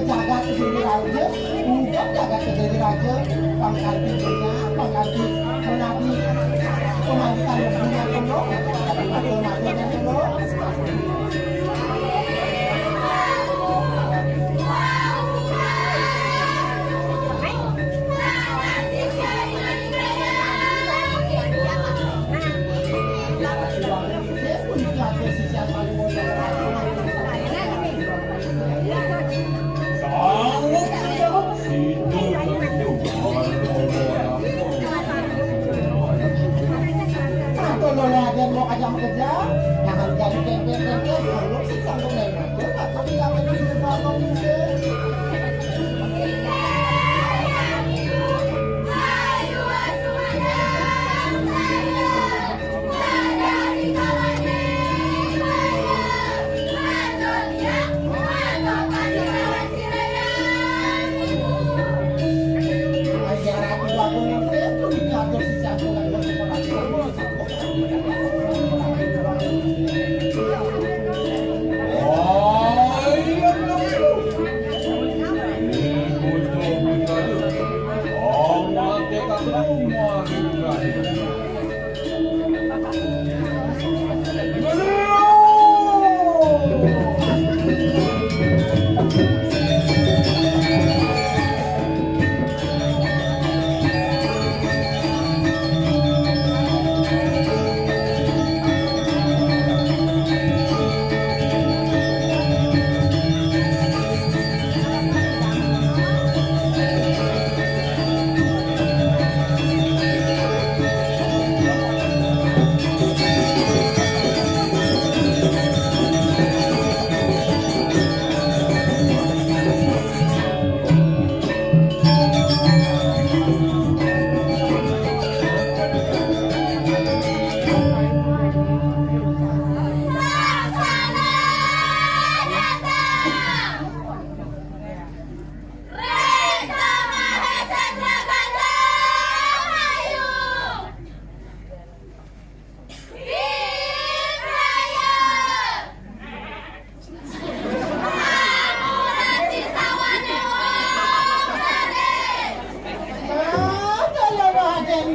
Jagat Kediri Raja, bukan jagat Kediri Raja, pangganti punya, pangganti menadi, pemanggilan punya penuh, matur-matur yang penuh. Atau lo lagi mau aja mau kerja, jangan jadi kempel-kempel, sanggup sih, sanggup lewat. Coba, tapi jangan di rumah lo, gitu.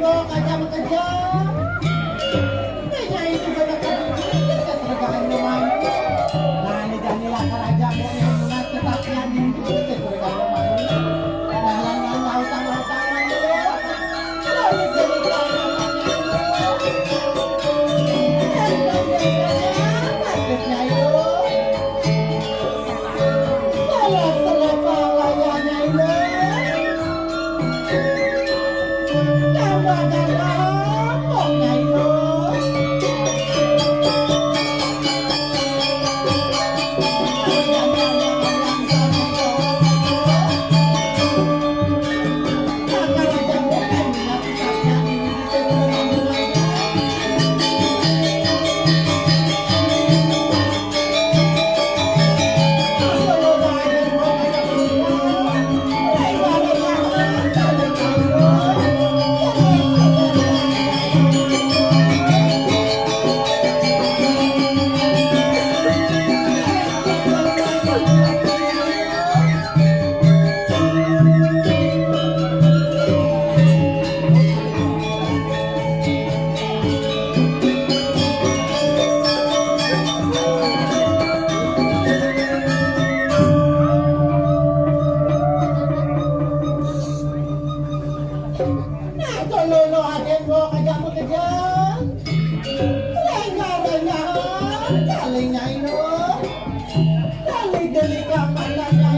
Kok aja bekerja. Kayaknya itu banyak kerja, saya terganggu, Mang. Nah, ini jadilah kerajaan yang lunas kesaksian ini, saya terganggu, Mang. Nah, nah, nah, nah, utang, utang, Mang, itu. Kalau ini jadi kerajaan, Mang, itu. Bagusnya itu. Selep-selep bawahnya ini. Tambah-tambah pokoknya ini. Nah, itu lolo aden bawa kerja bekerja. Rengga-rengga, calingnya itu. Dali-dali kapan lagi?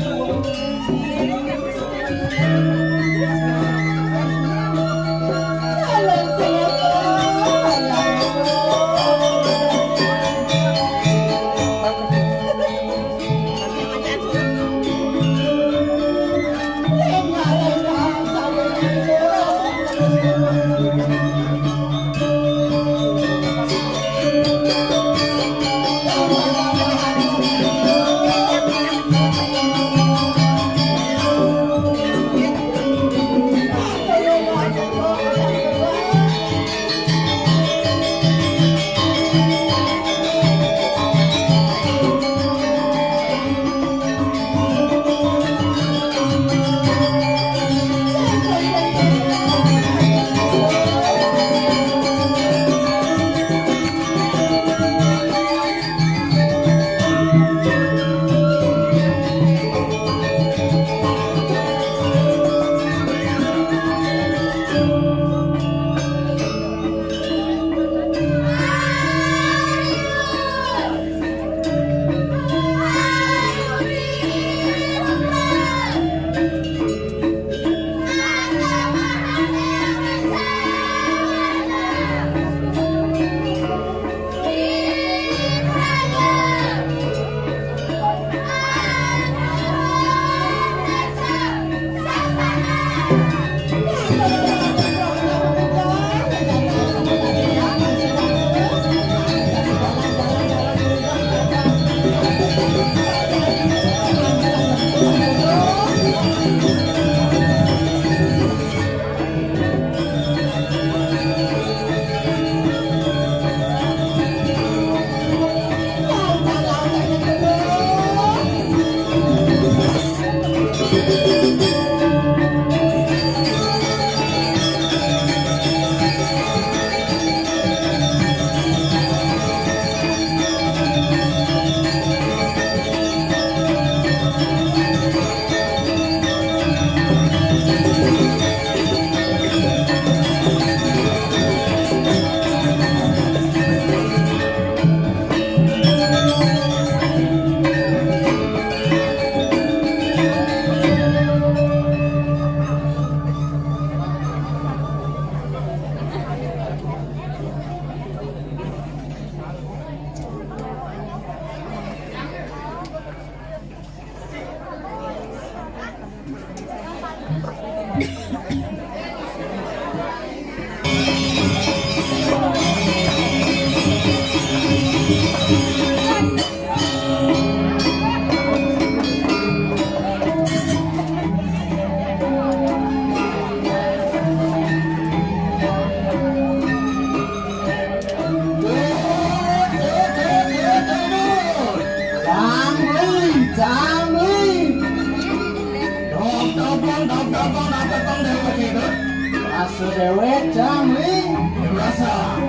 Cewek, Cang, Ling. Rasa.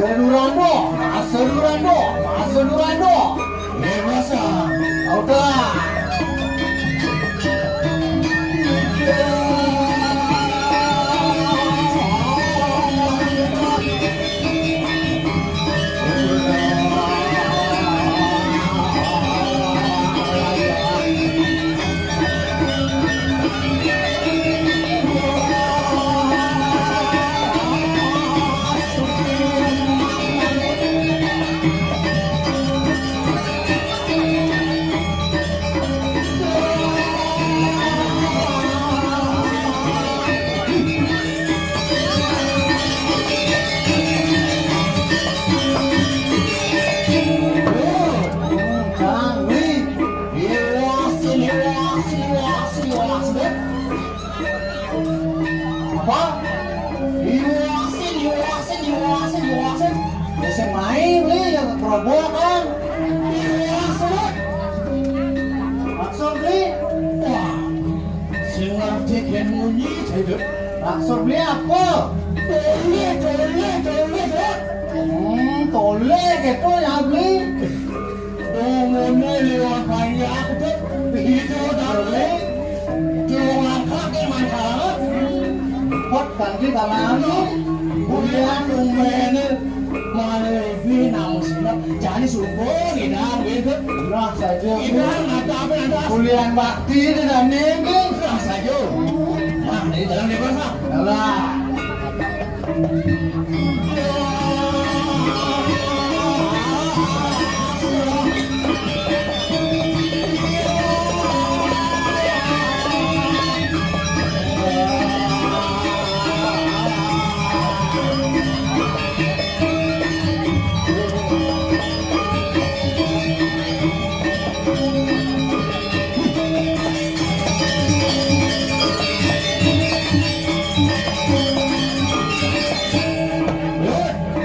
Aseduran doh, aseduran doh, aseduran doh. Dewasa, udah. Apa? Iwasin, iwasin, iwasin, iwasin. Ya, sing main, Bli, yang kerobokan. Iwasin, Bli. Maksud, Bli? Wah, sing ngerti kan munyi, saya. Maksud, Bli, apa? Tole, tole, tole, tole. Hmm, tole gitu ya, Bli. Ngomongnya lewat banyak tuh, begitu, tole. Tuh, ngangkat, emang, Kanti tangan lu. Kuliah tumben. Malebi naon sina. Jani sumpung, idang, gitu. Nah, saja. Idang, ada apa, ada apa? Kuliah bakti di dalam minggu. Nah, saja. Nah, di dalam dewasa. Alah.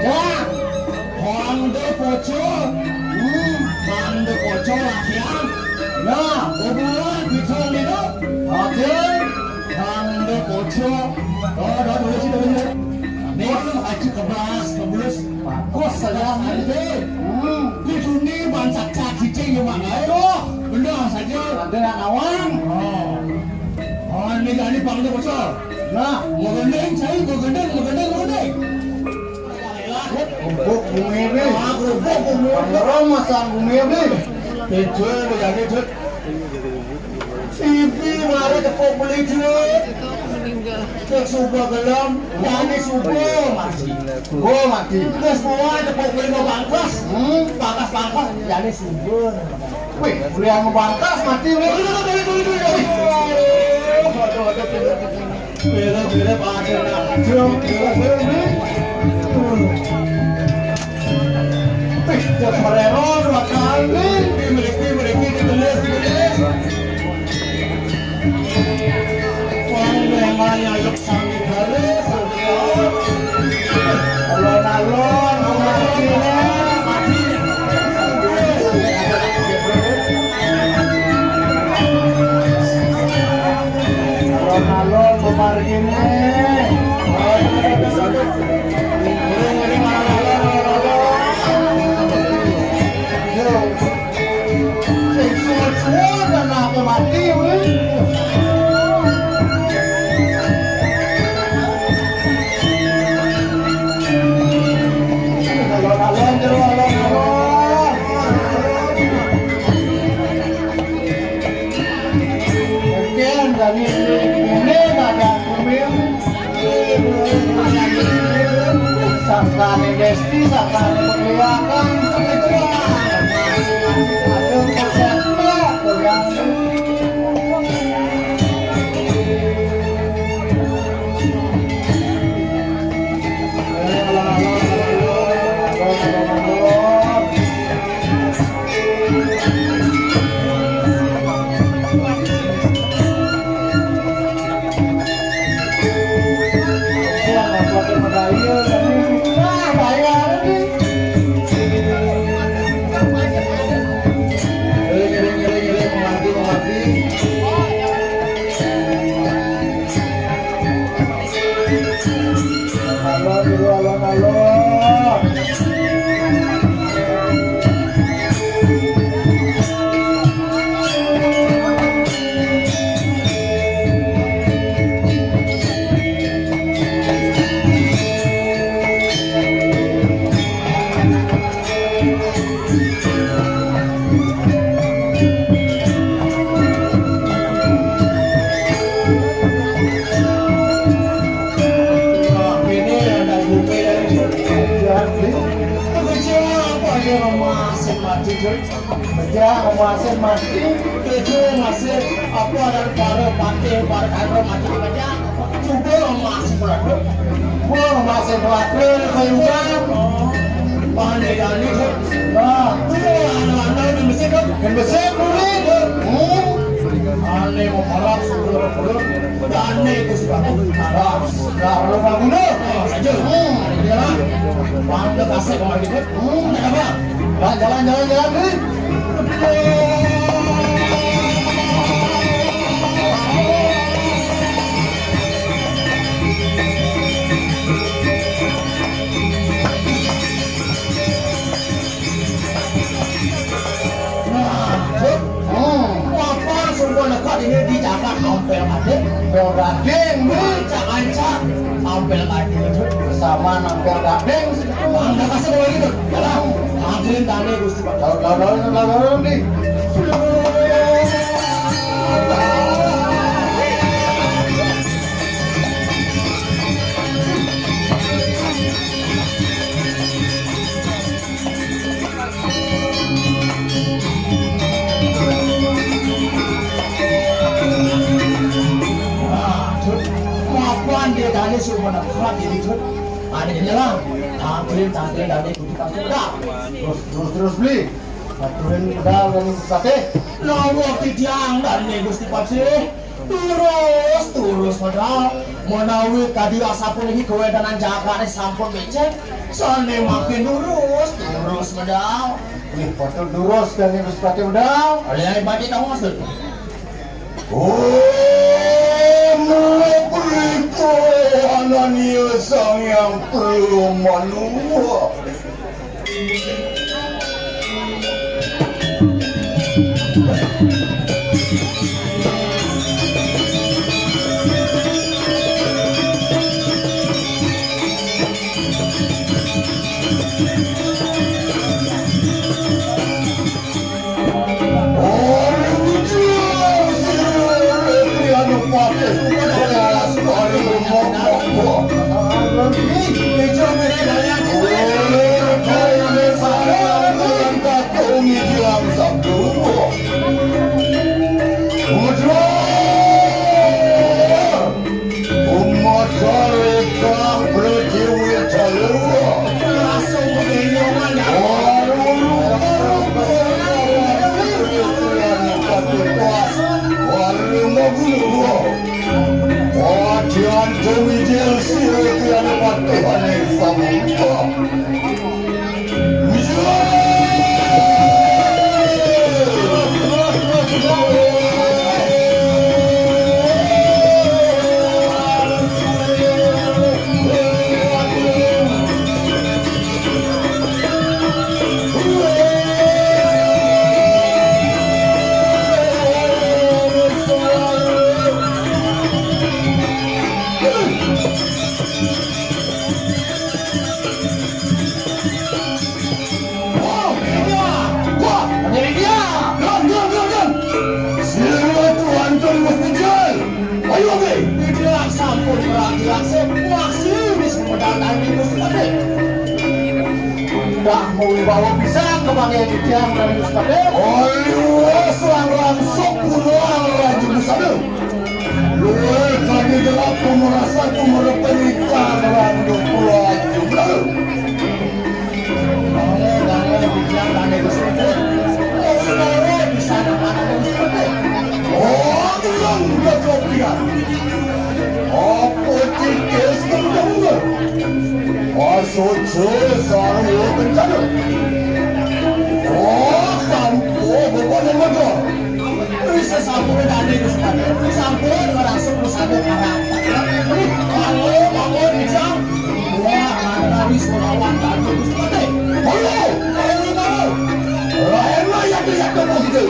Ya. Bangda pocol. Hmm, bangda pocol latihan. Nah, hubungan bisa gitu. Oke. Bangda pocol. Oh, dah, dulu sih, dulu. Nih, aja kebas, kebelus. Bagus saja. Aja. Hmm. Di dunia bansak cak cicing ya, Mak. Aduh. Benar saja. Ada yang awang. Oh. Oh, ini jadi bangda pocol. Nah, mau gendeng, cai, mau gendeng, mau gendeng, mau gendeng. Gubuk bumi ni. Ah, gubuk bumi. Orang masang bumi ni. Betul, jadi, Dut. Ibi mari tepuk beli, Dut. Cek suba gelem, jani suba mati. Gua mati. Terus semua tepuk beli mau bangkas. Hmm, bangkas, bangkas, jani suba. Wih, beli yang mau bangkas, mati, wih. Beli, beli, beli, beli, beli. Aduh, aduh, aduh, aduh. Bela-bela pada nak. Jom, bela-bela ni. Wih, dia perero dua kali. Dimiliki, dimiliki, ditulis, ditulis. Wah, memangnya yuk sambil balik, sambil laut. Alon-alon, alon-alon. Alon-alon, bubar gini. Sing suwun-suwun anake mati, wih. Alon-alon, jero alon-alon. Mungkin dari ini ada kumin. Sangkane Desti, sangkane pemiliakan. Nah, ini ada ibu dari Jati. Kerja apa ya, Mas? Mati, Jati. Kerja, Mas, mati. Kerja, Mas, apa, dan para pantai, para karo mati kerja. Coba, Mas, berapa? Wah, Mas, berapa? Kayu, Bang. Pandai Dani, Jati. Nah, itu anak-anak di Mesir, kan? Di Mesir, dulu. Hmm. Ane mau malam, sudah, sudah. Dani, Gusti Prabu. Nah, nah, lu mau bunuh? Oh, saja. Hmm. Dia lah. Pantai kasih kemarin, Jati. Hmm, ada apa? Jalan, jalan, jalan, jalan, nih. Nah, Jun. Hmm. Apa semua lekat ini di jagat Ampel Gading? Ampel Gading, Bu. Ancak-ancak Ampel Gading, Jun. Bersama Ampel Gading. Bangga kasih kalau gitu. Jalan. Ambil tane Gusti Pak. Lalu, lalu, lalu, lalu, lalu, nih. Nah, Jun. Mapan dia tadi suruh menang ini, Jun. Ada di dalam. Tampil, tampil, dari Gusti Pak. Terus, terus, terus, beli. Aturin medal dari Gusti Patih. Lawa titiang dan nih Gusti Patih. Terus, terus medal. Menawi tadi asapun iki gawe danan jagane sampun becek. Sane makin lurus, terus medal. Wih, patut lurus dan nih Gusti Patih medal. Oleh Patih tahu maksud. Oh, mriko anane Sang Hyang Pramana. Umacarekang Pratiwidaya. Langsung berdiri, Nyoman, ya. Waduh, waduh, waduh, waduh, waduh, waduh, waduh, waduh, waduh, waduh. Adianta Wijaya Sira Kiana Patihane Samudra. Wah, ini dia. Wah, ini dia. Don, don, don, don. Sira tuan terus menjual. Ayo, oke. Ini dia sampun perang jelas. Wah, sini sebentar lagi Gusti Patih. Dah mau bawa pisang ke bangke tiang dari Gusti Patih. Ayo, serang langsung pulang Raja Besar. Luwih kami gelap pemerasan pemerapan ikan randuk pulau jumlah. Oh, bilang udah kau bilang. Apa cikis kau dengar? Masuk je sarwa bencana. Oh, kampung bepada mata. Wis sampun dadi Gusti. Sampun merasuk bersama karang. Bangun, bangun, Rijal. Wah, ada wis melawan tadi Gusti. Ayo, ayo, ayo. Lain lah yang lihat dulu gitu.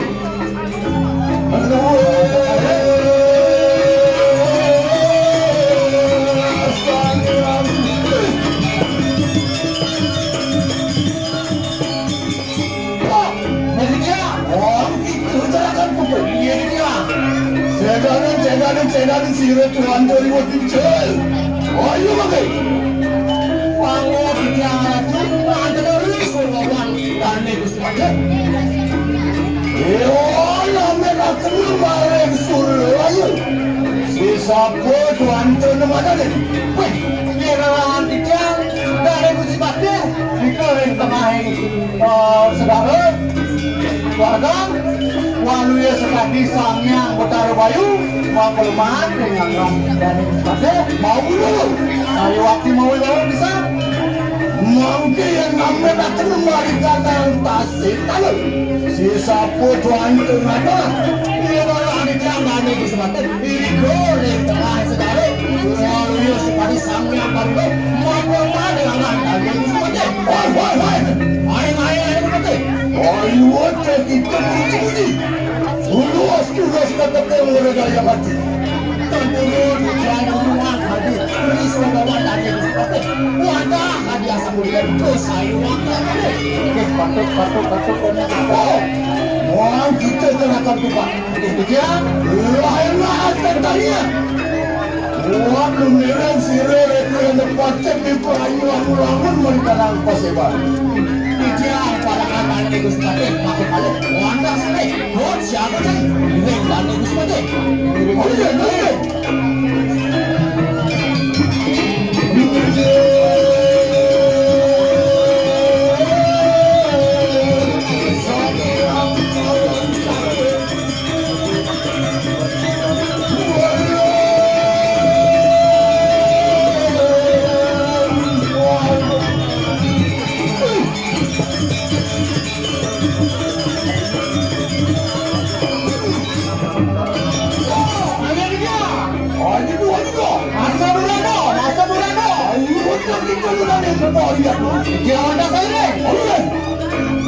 Anu cenan sira tuan doriwut pincul. Ayo mangke. Pangwa titiang ratu, manten ring surgawan Dane Gusti Patih. Ewa name kakena maring surya ayu. Sisapa tuan tena madanin. Wih, nirelahan titiang Dane Gusti Patih, nika ring tengahing eh, segara, warga, waluya sakadi Sang Hyang Betara Bayu, mapelemahan ring angga Dane Patih, mau dulu. Ayo ati mau bawa bisa. Mangke yang name dateng marikan tasik talu. Si sapu tuan tu ngata. Dia bawa adi tiang Dane Gusti Patih. Iri gol yang tengah segara. Waluya sakadi Sang Hyang Bayu, mapelemahan ring angga Dane Gusti Patih. Woi, woi, woi. Aing, aing, aing, mati. Ayo, cek kita puji-puji. Tulus, tulus, kata orang daya mati. Tempurun, jangan ruang, hadir. Tulis, lawan, tadi, disepati. Wadah, hadiah, sambudian, terus, ayo, wadah, hadir. Oke, patut, patut, patut, kena apa? Oh, muang kita terangkan tumpah. Oke, ya. Lainlah, tentangnya. Wah, lumiran sira reka nepatke di pelayu lamun-lamun merikanang paseban. Ijang pada katane Gusti Patih, pakai balik. Wanda sini, buat siapa sih? Ini Dane Gusti Patih. Oh iya, iya.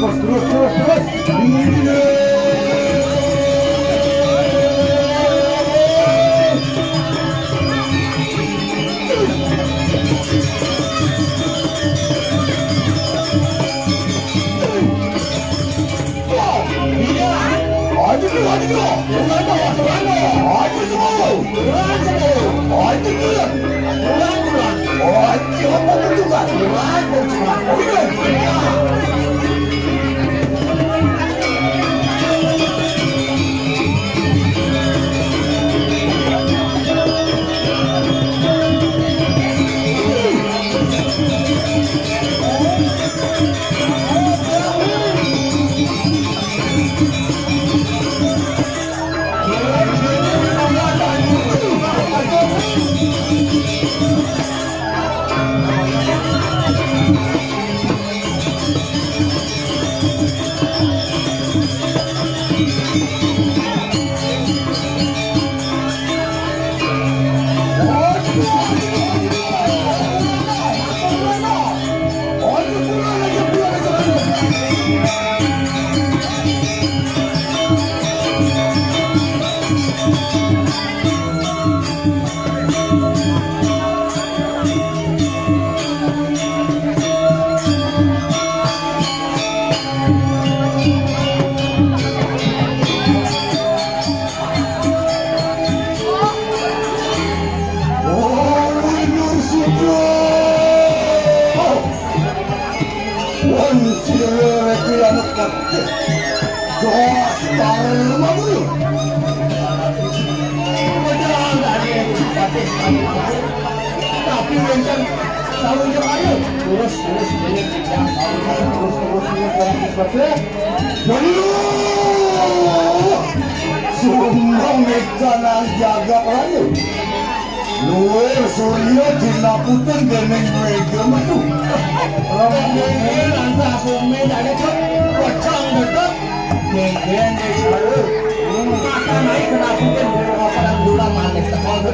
Terus, terus, terus, terus. Wan sira reka anu patih. Dos para lumabur. Padahal tadi patih. Tapi wénten sawuja ayu. Terus, terus, terus, terus, terus, terus, terus, terus, terus. Waduh. Sumbang ikanang jagat raya. Luwir surya dinaputin déning Wega Metu. Rombongan lantas bumi dari pocong dekat. Genggen di selalu. Maka naik kena putin di rumah padang gula manis tekol.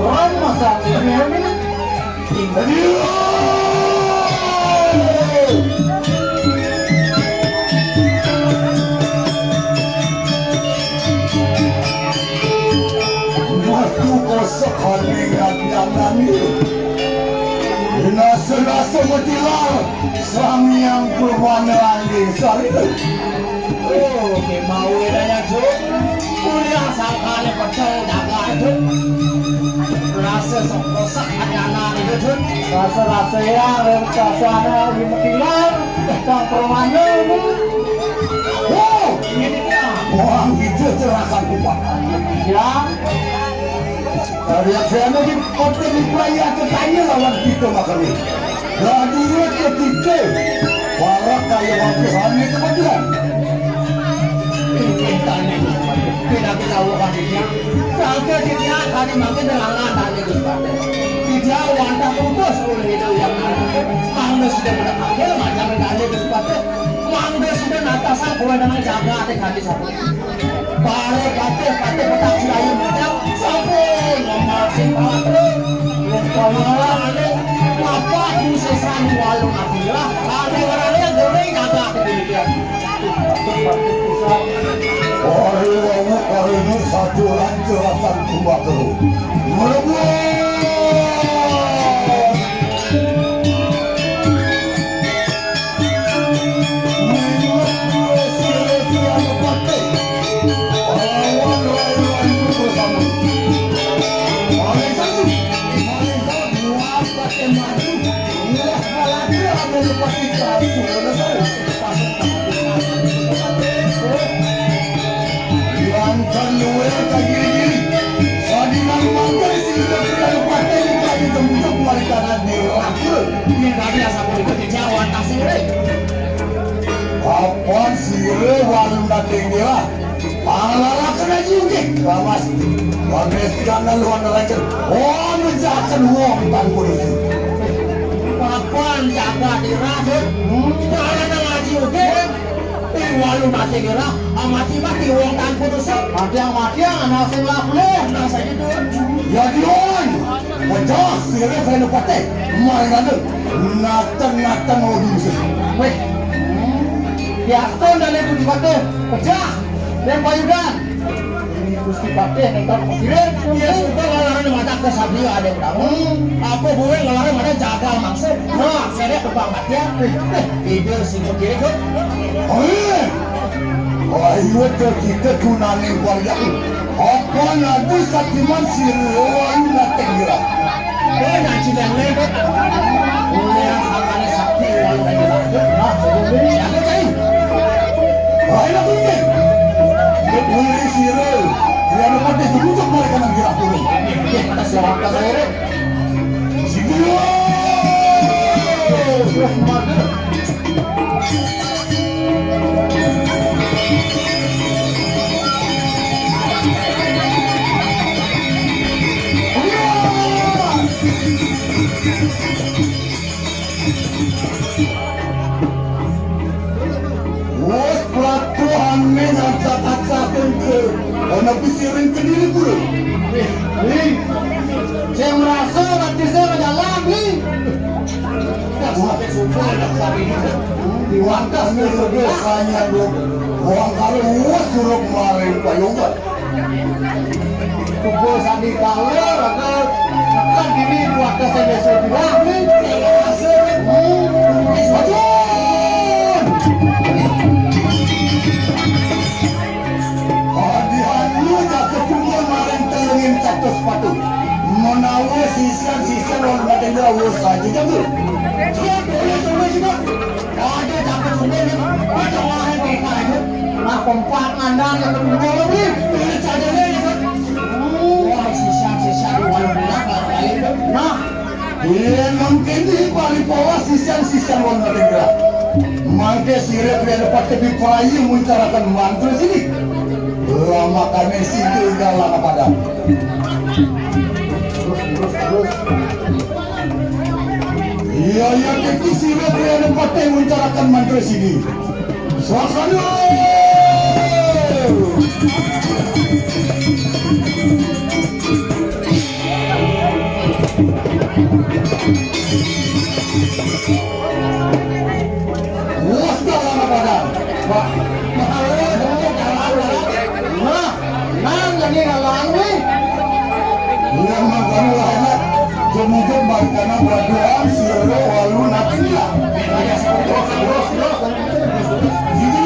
Rom masa ini. Aduh. Waktu kosok hati ngandangan ini. Nasa-nasa metilar Sang Hyang Purwana Langging Sarina. Oh, kemau bedanya, Cuk. Kuliah sangkane pedang dagang, Cuk. Rasa-rasa ya, rasa-rasa ini mutilan, sang permana ini. Wow, ini dia. Orang kita celaka kuat. Ya. Dari sana di kota di Praya ke tanya lawan kita makan ini. Dah dulu ke kita. Para kaya waktu kami kemudian. Ini tanya. Tidak kita awak adiknya. Sampai dia tadi makin dengan tanya. Ija wantah putus oleh itu yang mangga sudah menepatnya macam yang ada di sepatu. Mangga sudah natasan kue dengan jaga adik hati satu. Pare patih patih petak sirayu macam sampun ngomong sing patre. Ngomong ane apa di sesan walu mati lah. Ada orang yang goreng jaga adik demikian. Ari wau karena satu rancurakan kumbakru. Merebut! Mingat dua sila tiada pakai. Lawan lawan bersama. Paling satu, paling satu, dua pakai madu. Murah lagi ada lepas kita. Lancar luar ka giri-giri. Sadinan mangkai sehingga sudah lupa tadi tadi temujak marikana di rakur. Ini tadi asal boleh kerja wantas ini. Apa sire walu nating dia? Pangalakan aja ugi. Lawas. Wames kana luar neraja. Oh, menjahatkan uang tanpa dosa. Papan jaga di raja. Pangalakan aja ugi. Ih, walu mati ngira, amati mati wong tanpa dosa. Mati yang mati yang anak sing laku leh. Nah, saya itu. Ya dion. Pecah sirip saya pateh. Mari ngadu. Nateng-nateng mau diusir. Weh. Piaston dan itu dipateh. Pecah. Dan payudan. Ini Gusti Patih nengkar pikiran. Iya, sudah ngalahin mata ke Sabrio ada yang tahu. Apa gue ngalahin ada jagal maksud. Nah, saya tukang mati ya. Eh, eh, tidur sih gue kira tuh. Oh iya. Ayo ke kita tunaning warga. Apa nanti satiman si Rowan datang gerak. Eh, nanti dan lebet. Mulai yang sakit yang lagi sakit. Nah, sebelum ini siapa cai? Ayo, Bung. Bung sira, yen mati dibujuk mereka nang kira turun. Nggih, pada siapa saya? Sini. Wes platuhane ngacak-acaken ke ana pisiring kediri pura. Ling, sing merasa ati sing jalan, Ling. Wah, sumpah enak sapi. Diwakas ke sebelah sanya, Bro. Orang karo wes suruh kemarin Pak Yoga. Kumpul sandi kaler, aku tekan diri dua ke sende sebilang. Maju! Hadihan lu jatuh kumpul maring telengin catus sepatu. Menawa sisian-sisian orang mati jauh saja jago. Coba, coba, coba. Ada cakap sumber ni. Macam mana mereka itu? Nah, kompak ngandang yang kedua ni. Ini saja ni. Wah, sisian-sisian walau bilang lah kali itu. Nah, dia mungkin di balik bawah sisian-sisian walau negara. Mangke sirip yang dapat lebih pelayu mencarakan mantra sini. Lama kami singgah lama pada. Terus, terus, terus. Iya, iya, keti sira kaya pateh mencarakan mantra sini. Sasana! Wah, dah lama pada. Wah, mahal, mahal, mahal. Nah, nang jadi halang ni. Iya, mangkana lah enak. Jemujur mangkana berdoa, sira walu nating lah. Gitu.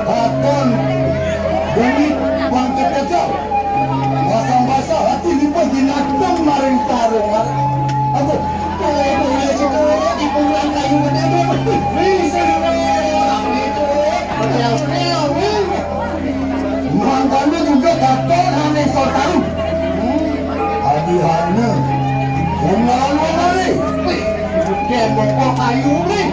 Katon demi pangkat kecil. Basang-basang hati lipat dinatang maring tarungan. Aku, boleh, boleh, cek, boleh, di kuburan kayu gede, boleh. Bisa, boleh, orang itu, boleh. Boleh, boleh, boleh. Mangkana juga katon ané sortaru. Adihana. Unggal-unggalé. Wih, gedé bokok kayu, wih.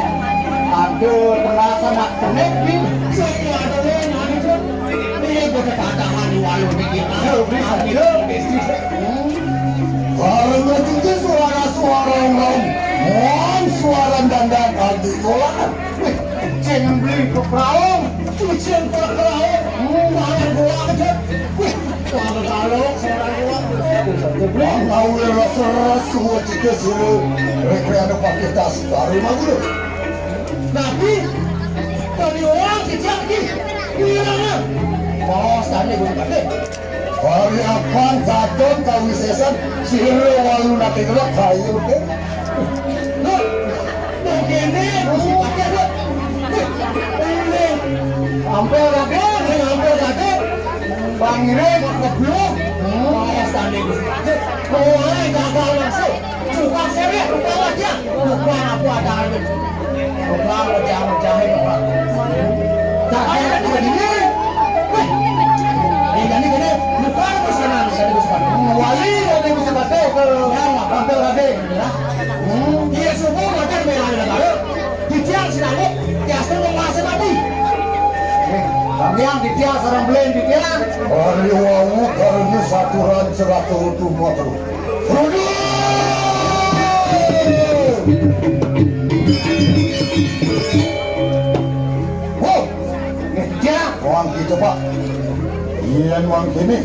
Aduh, terasa nak kenek, wih. Saya ada, wih, ada, wih. Ini gua ketahan di warung dikit. Aduh, wih, aduh, wih. Karena juga suara-suara orang, mohon suara dandan adi kolangan. Wih, jangan beli ke perahu, cucian ke perahu, malah gua aja. Wih, kalau kalau seorang gua. Mau rasa-rasa cita suruh rekreasi pakai tas baru mah dulu. Tapi kalau orang kejak di, di mana? Bos tadi gue pakai. Hari apaan katon kawisésan sira walu naté ngelak kayu ké. Loh, loh, kéné, mesti pakai, loh. Loh, loh. Ampel Radén, ampel Radén. Bang Irin, keblok. Oh, tadi mesti pakai. Oh, gagal langsung. Tukang sewek, tukang aja. Tukang apa ada aja. Tukang aja, aja, aja. Cakep juga ini. Weh. Ini jadi gini, tukang terus kanan, jadi terus kanan. Wali, wali bisa pakai ke yang apa, ke lagi, ya. Hmm, iya, semua macam yang ada, ada. Titiang sinanguk, tias tu menguasai mati. Eh, sambiang titiang, sareng belin titiang. Hari wau karena saturan ceratu tumatur. Rudu! Wow! Nih, ya, wong gitu, Pak. Iya, wong gini.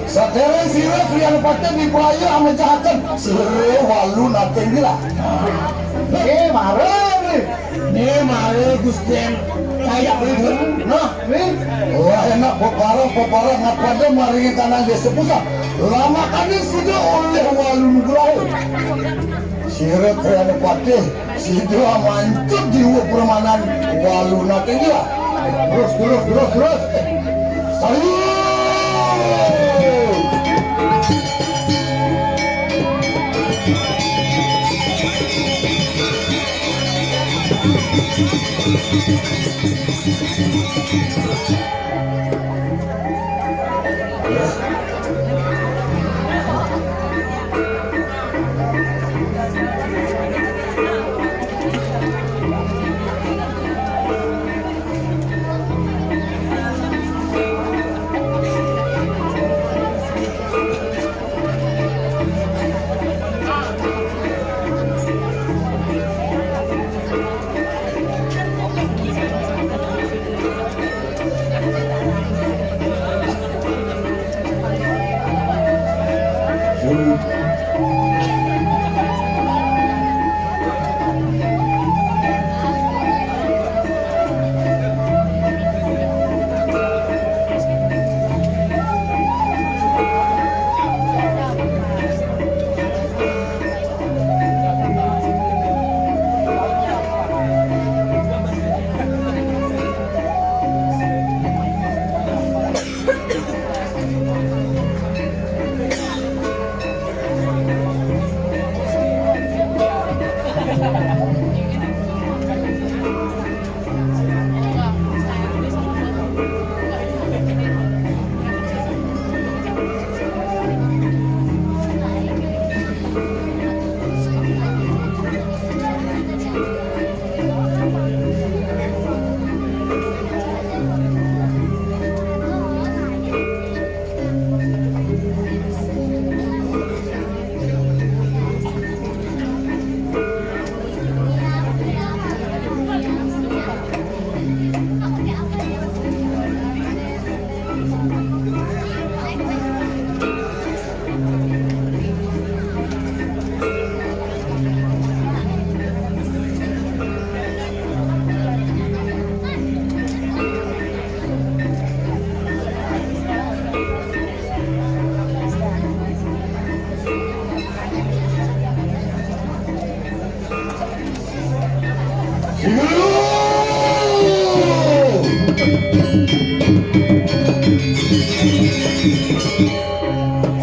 Sadéréng sira Krian Patih dipaya amejahaken. Sira walu nating dilah. Eh, mara, nih. Nih, mara, Gusten. Kayak begitu. Nah, nih. Wah, enak, peparah, peparah, ngapada maringi tanah desa pusat. Lamakannya sudah oleh walu nugraha. Sira Krian Patih. Sida mancut jiwa permanan walu nating gila. Terus, terus, terus, terus. Sayu!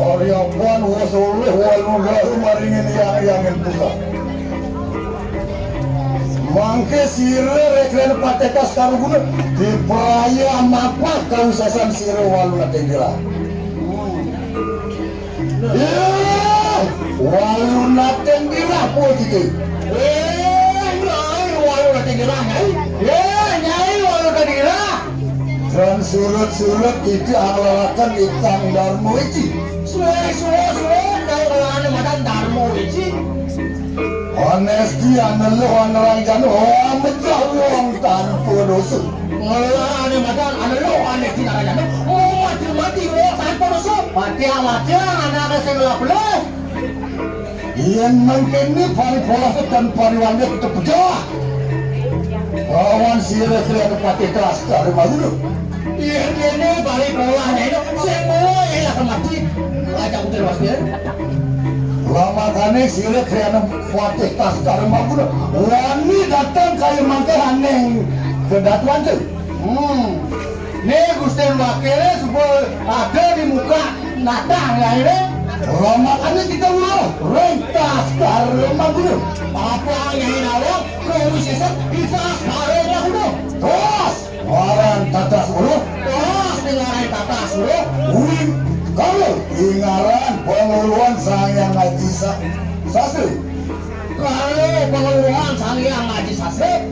Aryaban wus olih walu garu maringin yang-yangin pusat. Mangke sira rekrena pateh kas karo guna, dipraya mapak kawisesan sira walu nateng dirah. Yah, walu nateng dirah pun kita. Eh, nyai walu nateng dirah, nyai. Yah, nyai walu nateng dirah. Dan surut-surut itu anglalakan itang Darma Wiji. Suwe, suwe, suwe, nyai ngelane madan Darma Wiji. Anesti aneluh anerang jano, oh, mejah wong tanpa dosa. Ngelane madan aneluh anesti anerang jano, oh, mati-mati wong tanpa dosa. Mati-mati anake sing ngelap-eluh. Yen mangkene paripolah dan pariwanda kita pejah. Lawan sira kalian patih kelas dari Maludu. Yen kene paripolah nek sing mulo ya kemati. Aja udah wasir. Lamakane sira kalian patih kelas dari Maludu. Wani datang kaya mangke aneng kedatuan tu. Hmm. Nih Gusti Wakile suba ada di muka natah nyai ne. Lamakane kita ulah rentas karema gunung. Apa nyai nawang kawisesan kita karema gunung. Terus ngaran tatas uruh. Terus ngaran tatas uruh. Wih, kalau ngaran panguluan Sang Hyang Aji Sa-, Sastra. Kalau panguluan Sang Hyang Aji Sastra.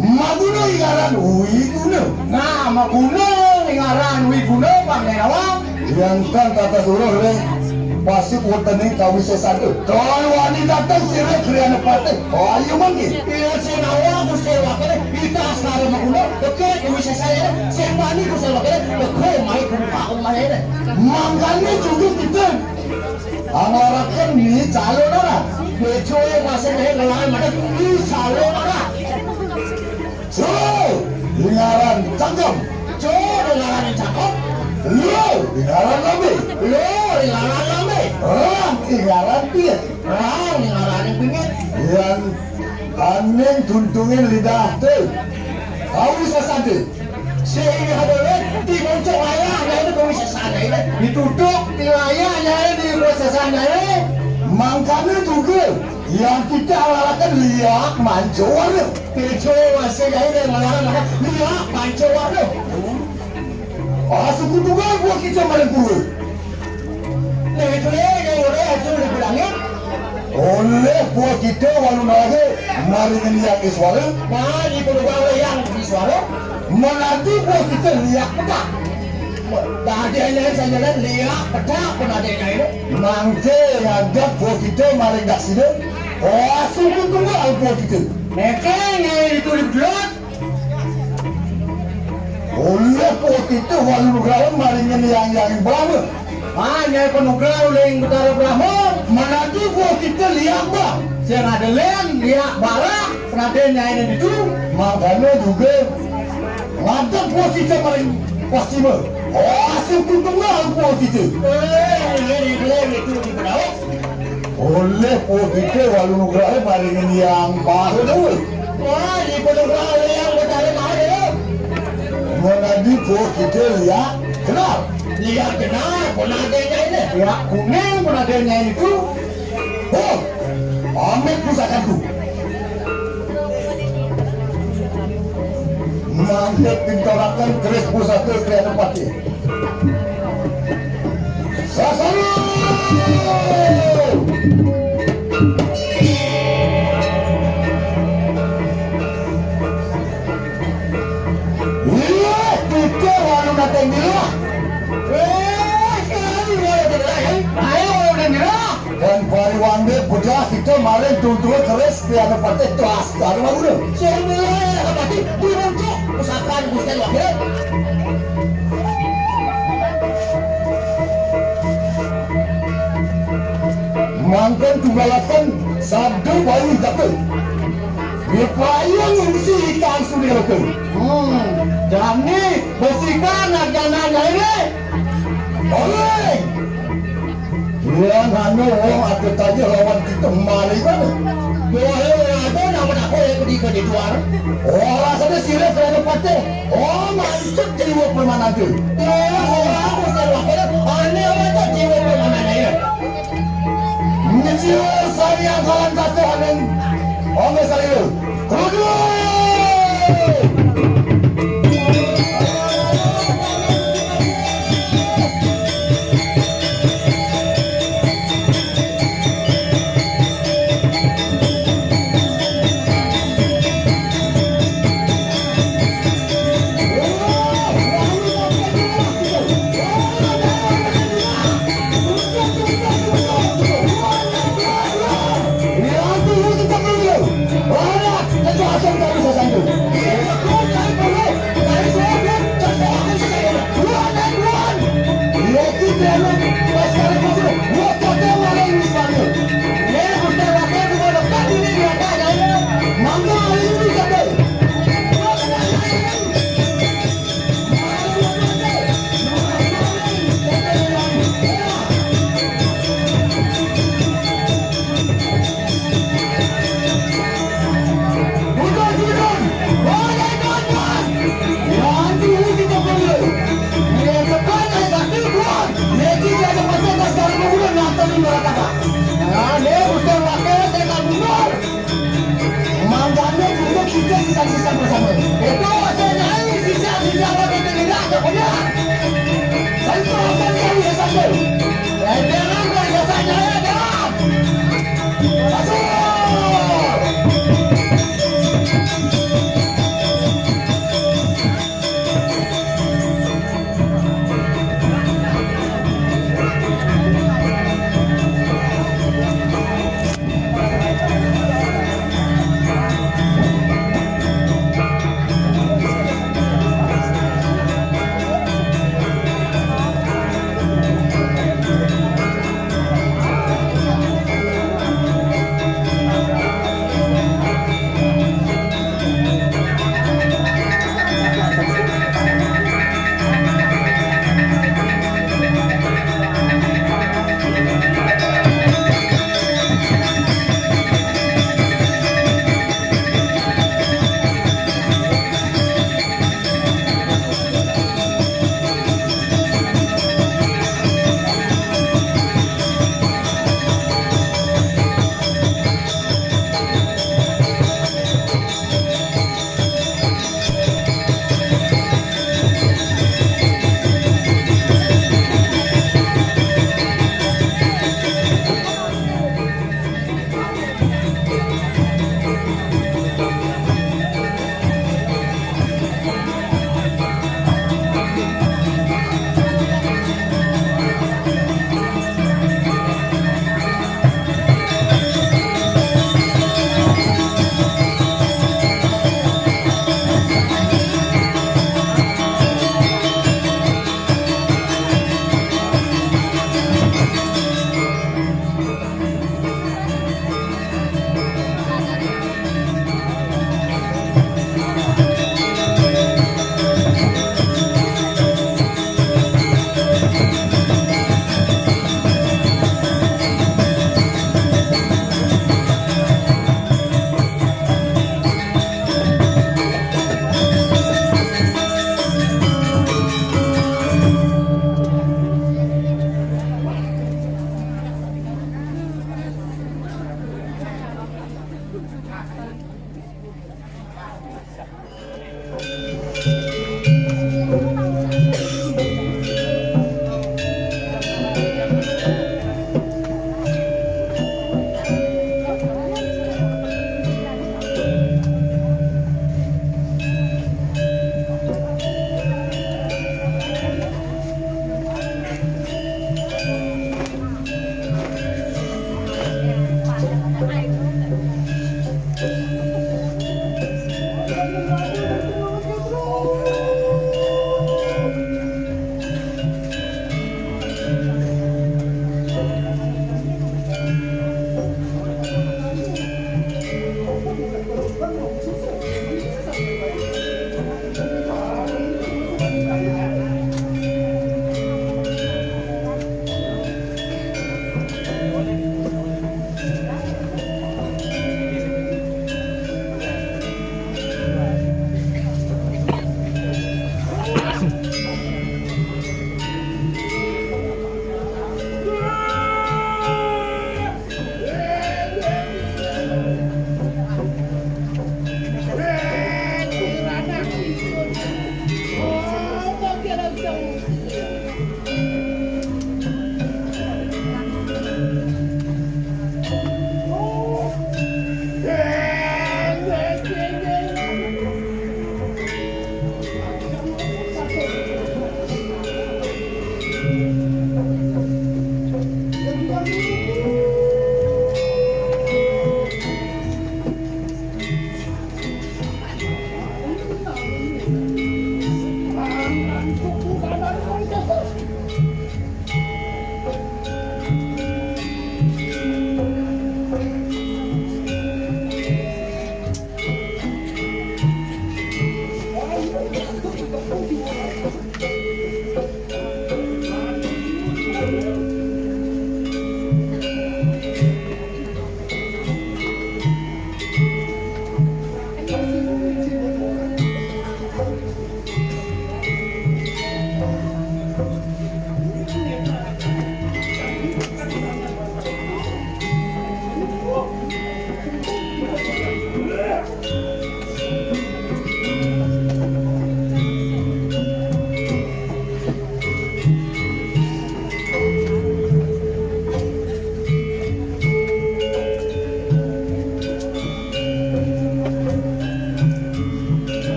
Maguna ingaran wiguna. Nah, maguna ingaran wiguna, Bang Nerawan. Yang kan kata suruh, Reng. Pasuk wontening kawisesan tu. Kalau wani datang sira kriana patih. Ayo mangke. Iya, sinawa Gusti Wakil, kita astara maguna, oke, kawisesan, sing wani Gusti Wakil, oke, mai kumpa umane. Mangkane juga kita. Angaraken ni calon ora. Bejo masih nih ngelawan mana? Ni calon ora. Jo, ingaran cangkem. Jo, ingaran cangkem. Lo, ingaran lambe. Lo, ingaran lambe. Rang, ingaran pingit. Rang, ingaran pingit. Yang aning tuntungin lidah tu. Kau sesade. Sing ada le, di muncuk ayah, nyai ini kawisesan, nyai ini. Ditutup, di ayah, nyai ini kawisesan, nyai ini. Mangkane juga, yang kita alalaken liak mancur. Bejo masih, nyai ini, malah, malah, liak mancur. Ah, suku tunggal buat kita maling purwe. Nah, itu deh, yang udah hancur di langit. Oleh buah kita walu nage maring yang iswara. Nah, di penuh yang iswara. Menanti buah kita liak petak. Tadi yang saya jalan liak petak penadanya ini. Mangke ngajak buah kita maring daksina. Oh, sungguh tunggal buah kita. Nekeng yang itu di bedulan. Oleh putih walu nugraha maringin yang yang Brahma. Ah, nyai panugraha uling Betara Brahma. Menanti putih liak bang. Sing ada len liak barak, penaden nyai ini ditu. Makanya juga ngadep putih maring pastima. Oh, asli tunggal putih. Eh, ini, ini, ini, itu di Bedawak. Oleh putih walu nugraha maringin yang baru dulu. Wah, di penugraha yang bertarik mahal ya. Menadi putih liak kenal. Liak kenal, pun adanya ini. Ya, kuning pun adanya itu. Oh, amit pusakaku. Mangke pintoraken keris pusaka kriana patih. Sasaran! Iya, kita wanu nateng dirah. Eh, kami wanu nateng dirah, ya. Ayo, wanu nateng dirah. Dan pariwande pejah kita maring tuntuh keris piana patih tuas. Lalu lagu dia. Sehingga patih dirujuk pusaka Gusti Wakil. Mangken tunggalaken sabda bayi jatuh. Dipayung ngisi ikan sudir ke. Hmm, jani besikan nak jangan nyai. Oleh. Yang anu wong ada tanya lawan kita mari mana? Wah, ada nama nak kau yang kedika Duar, ora sada sira kerana patih. Oh, mancuk jiwa permanantu. Ora aku sarwa kena, ane ora tak jiwa permanannya. Mencium sari angkalan kata aning. Ome sari lu. Kudu! Mangganya juga kita sisa-sisa bersama. Itu saya nyai sisa-sisa waktu itu tidak ada punya. Saya terasa nyai satu. Saya jangan saya nyai ada. Masuk.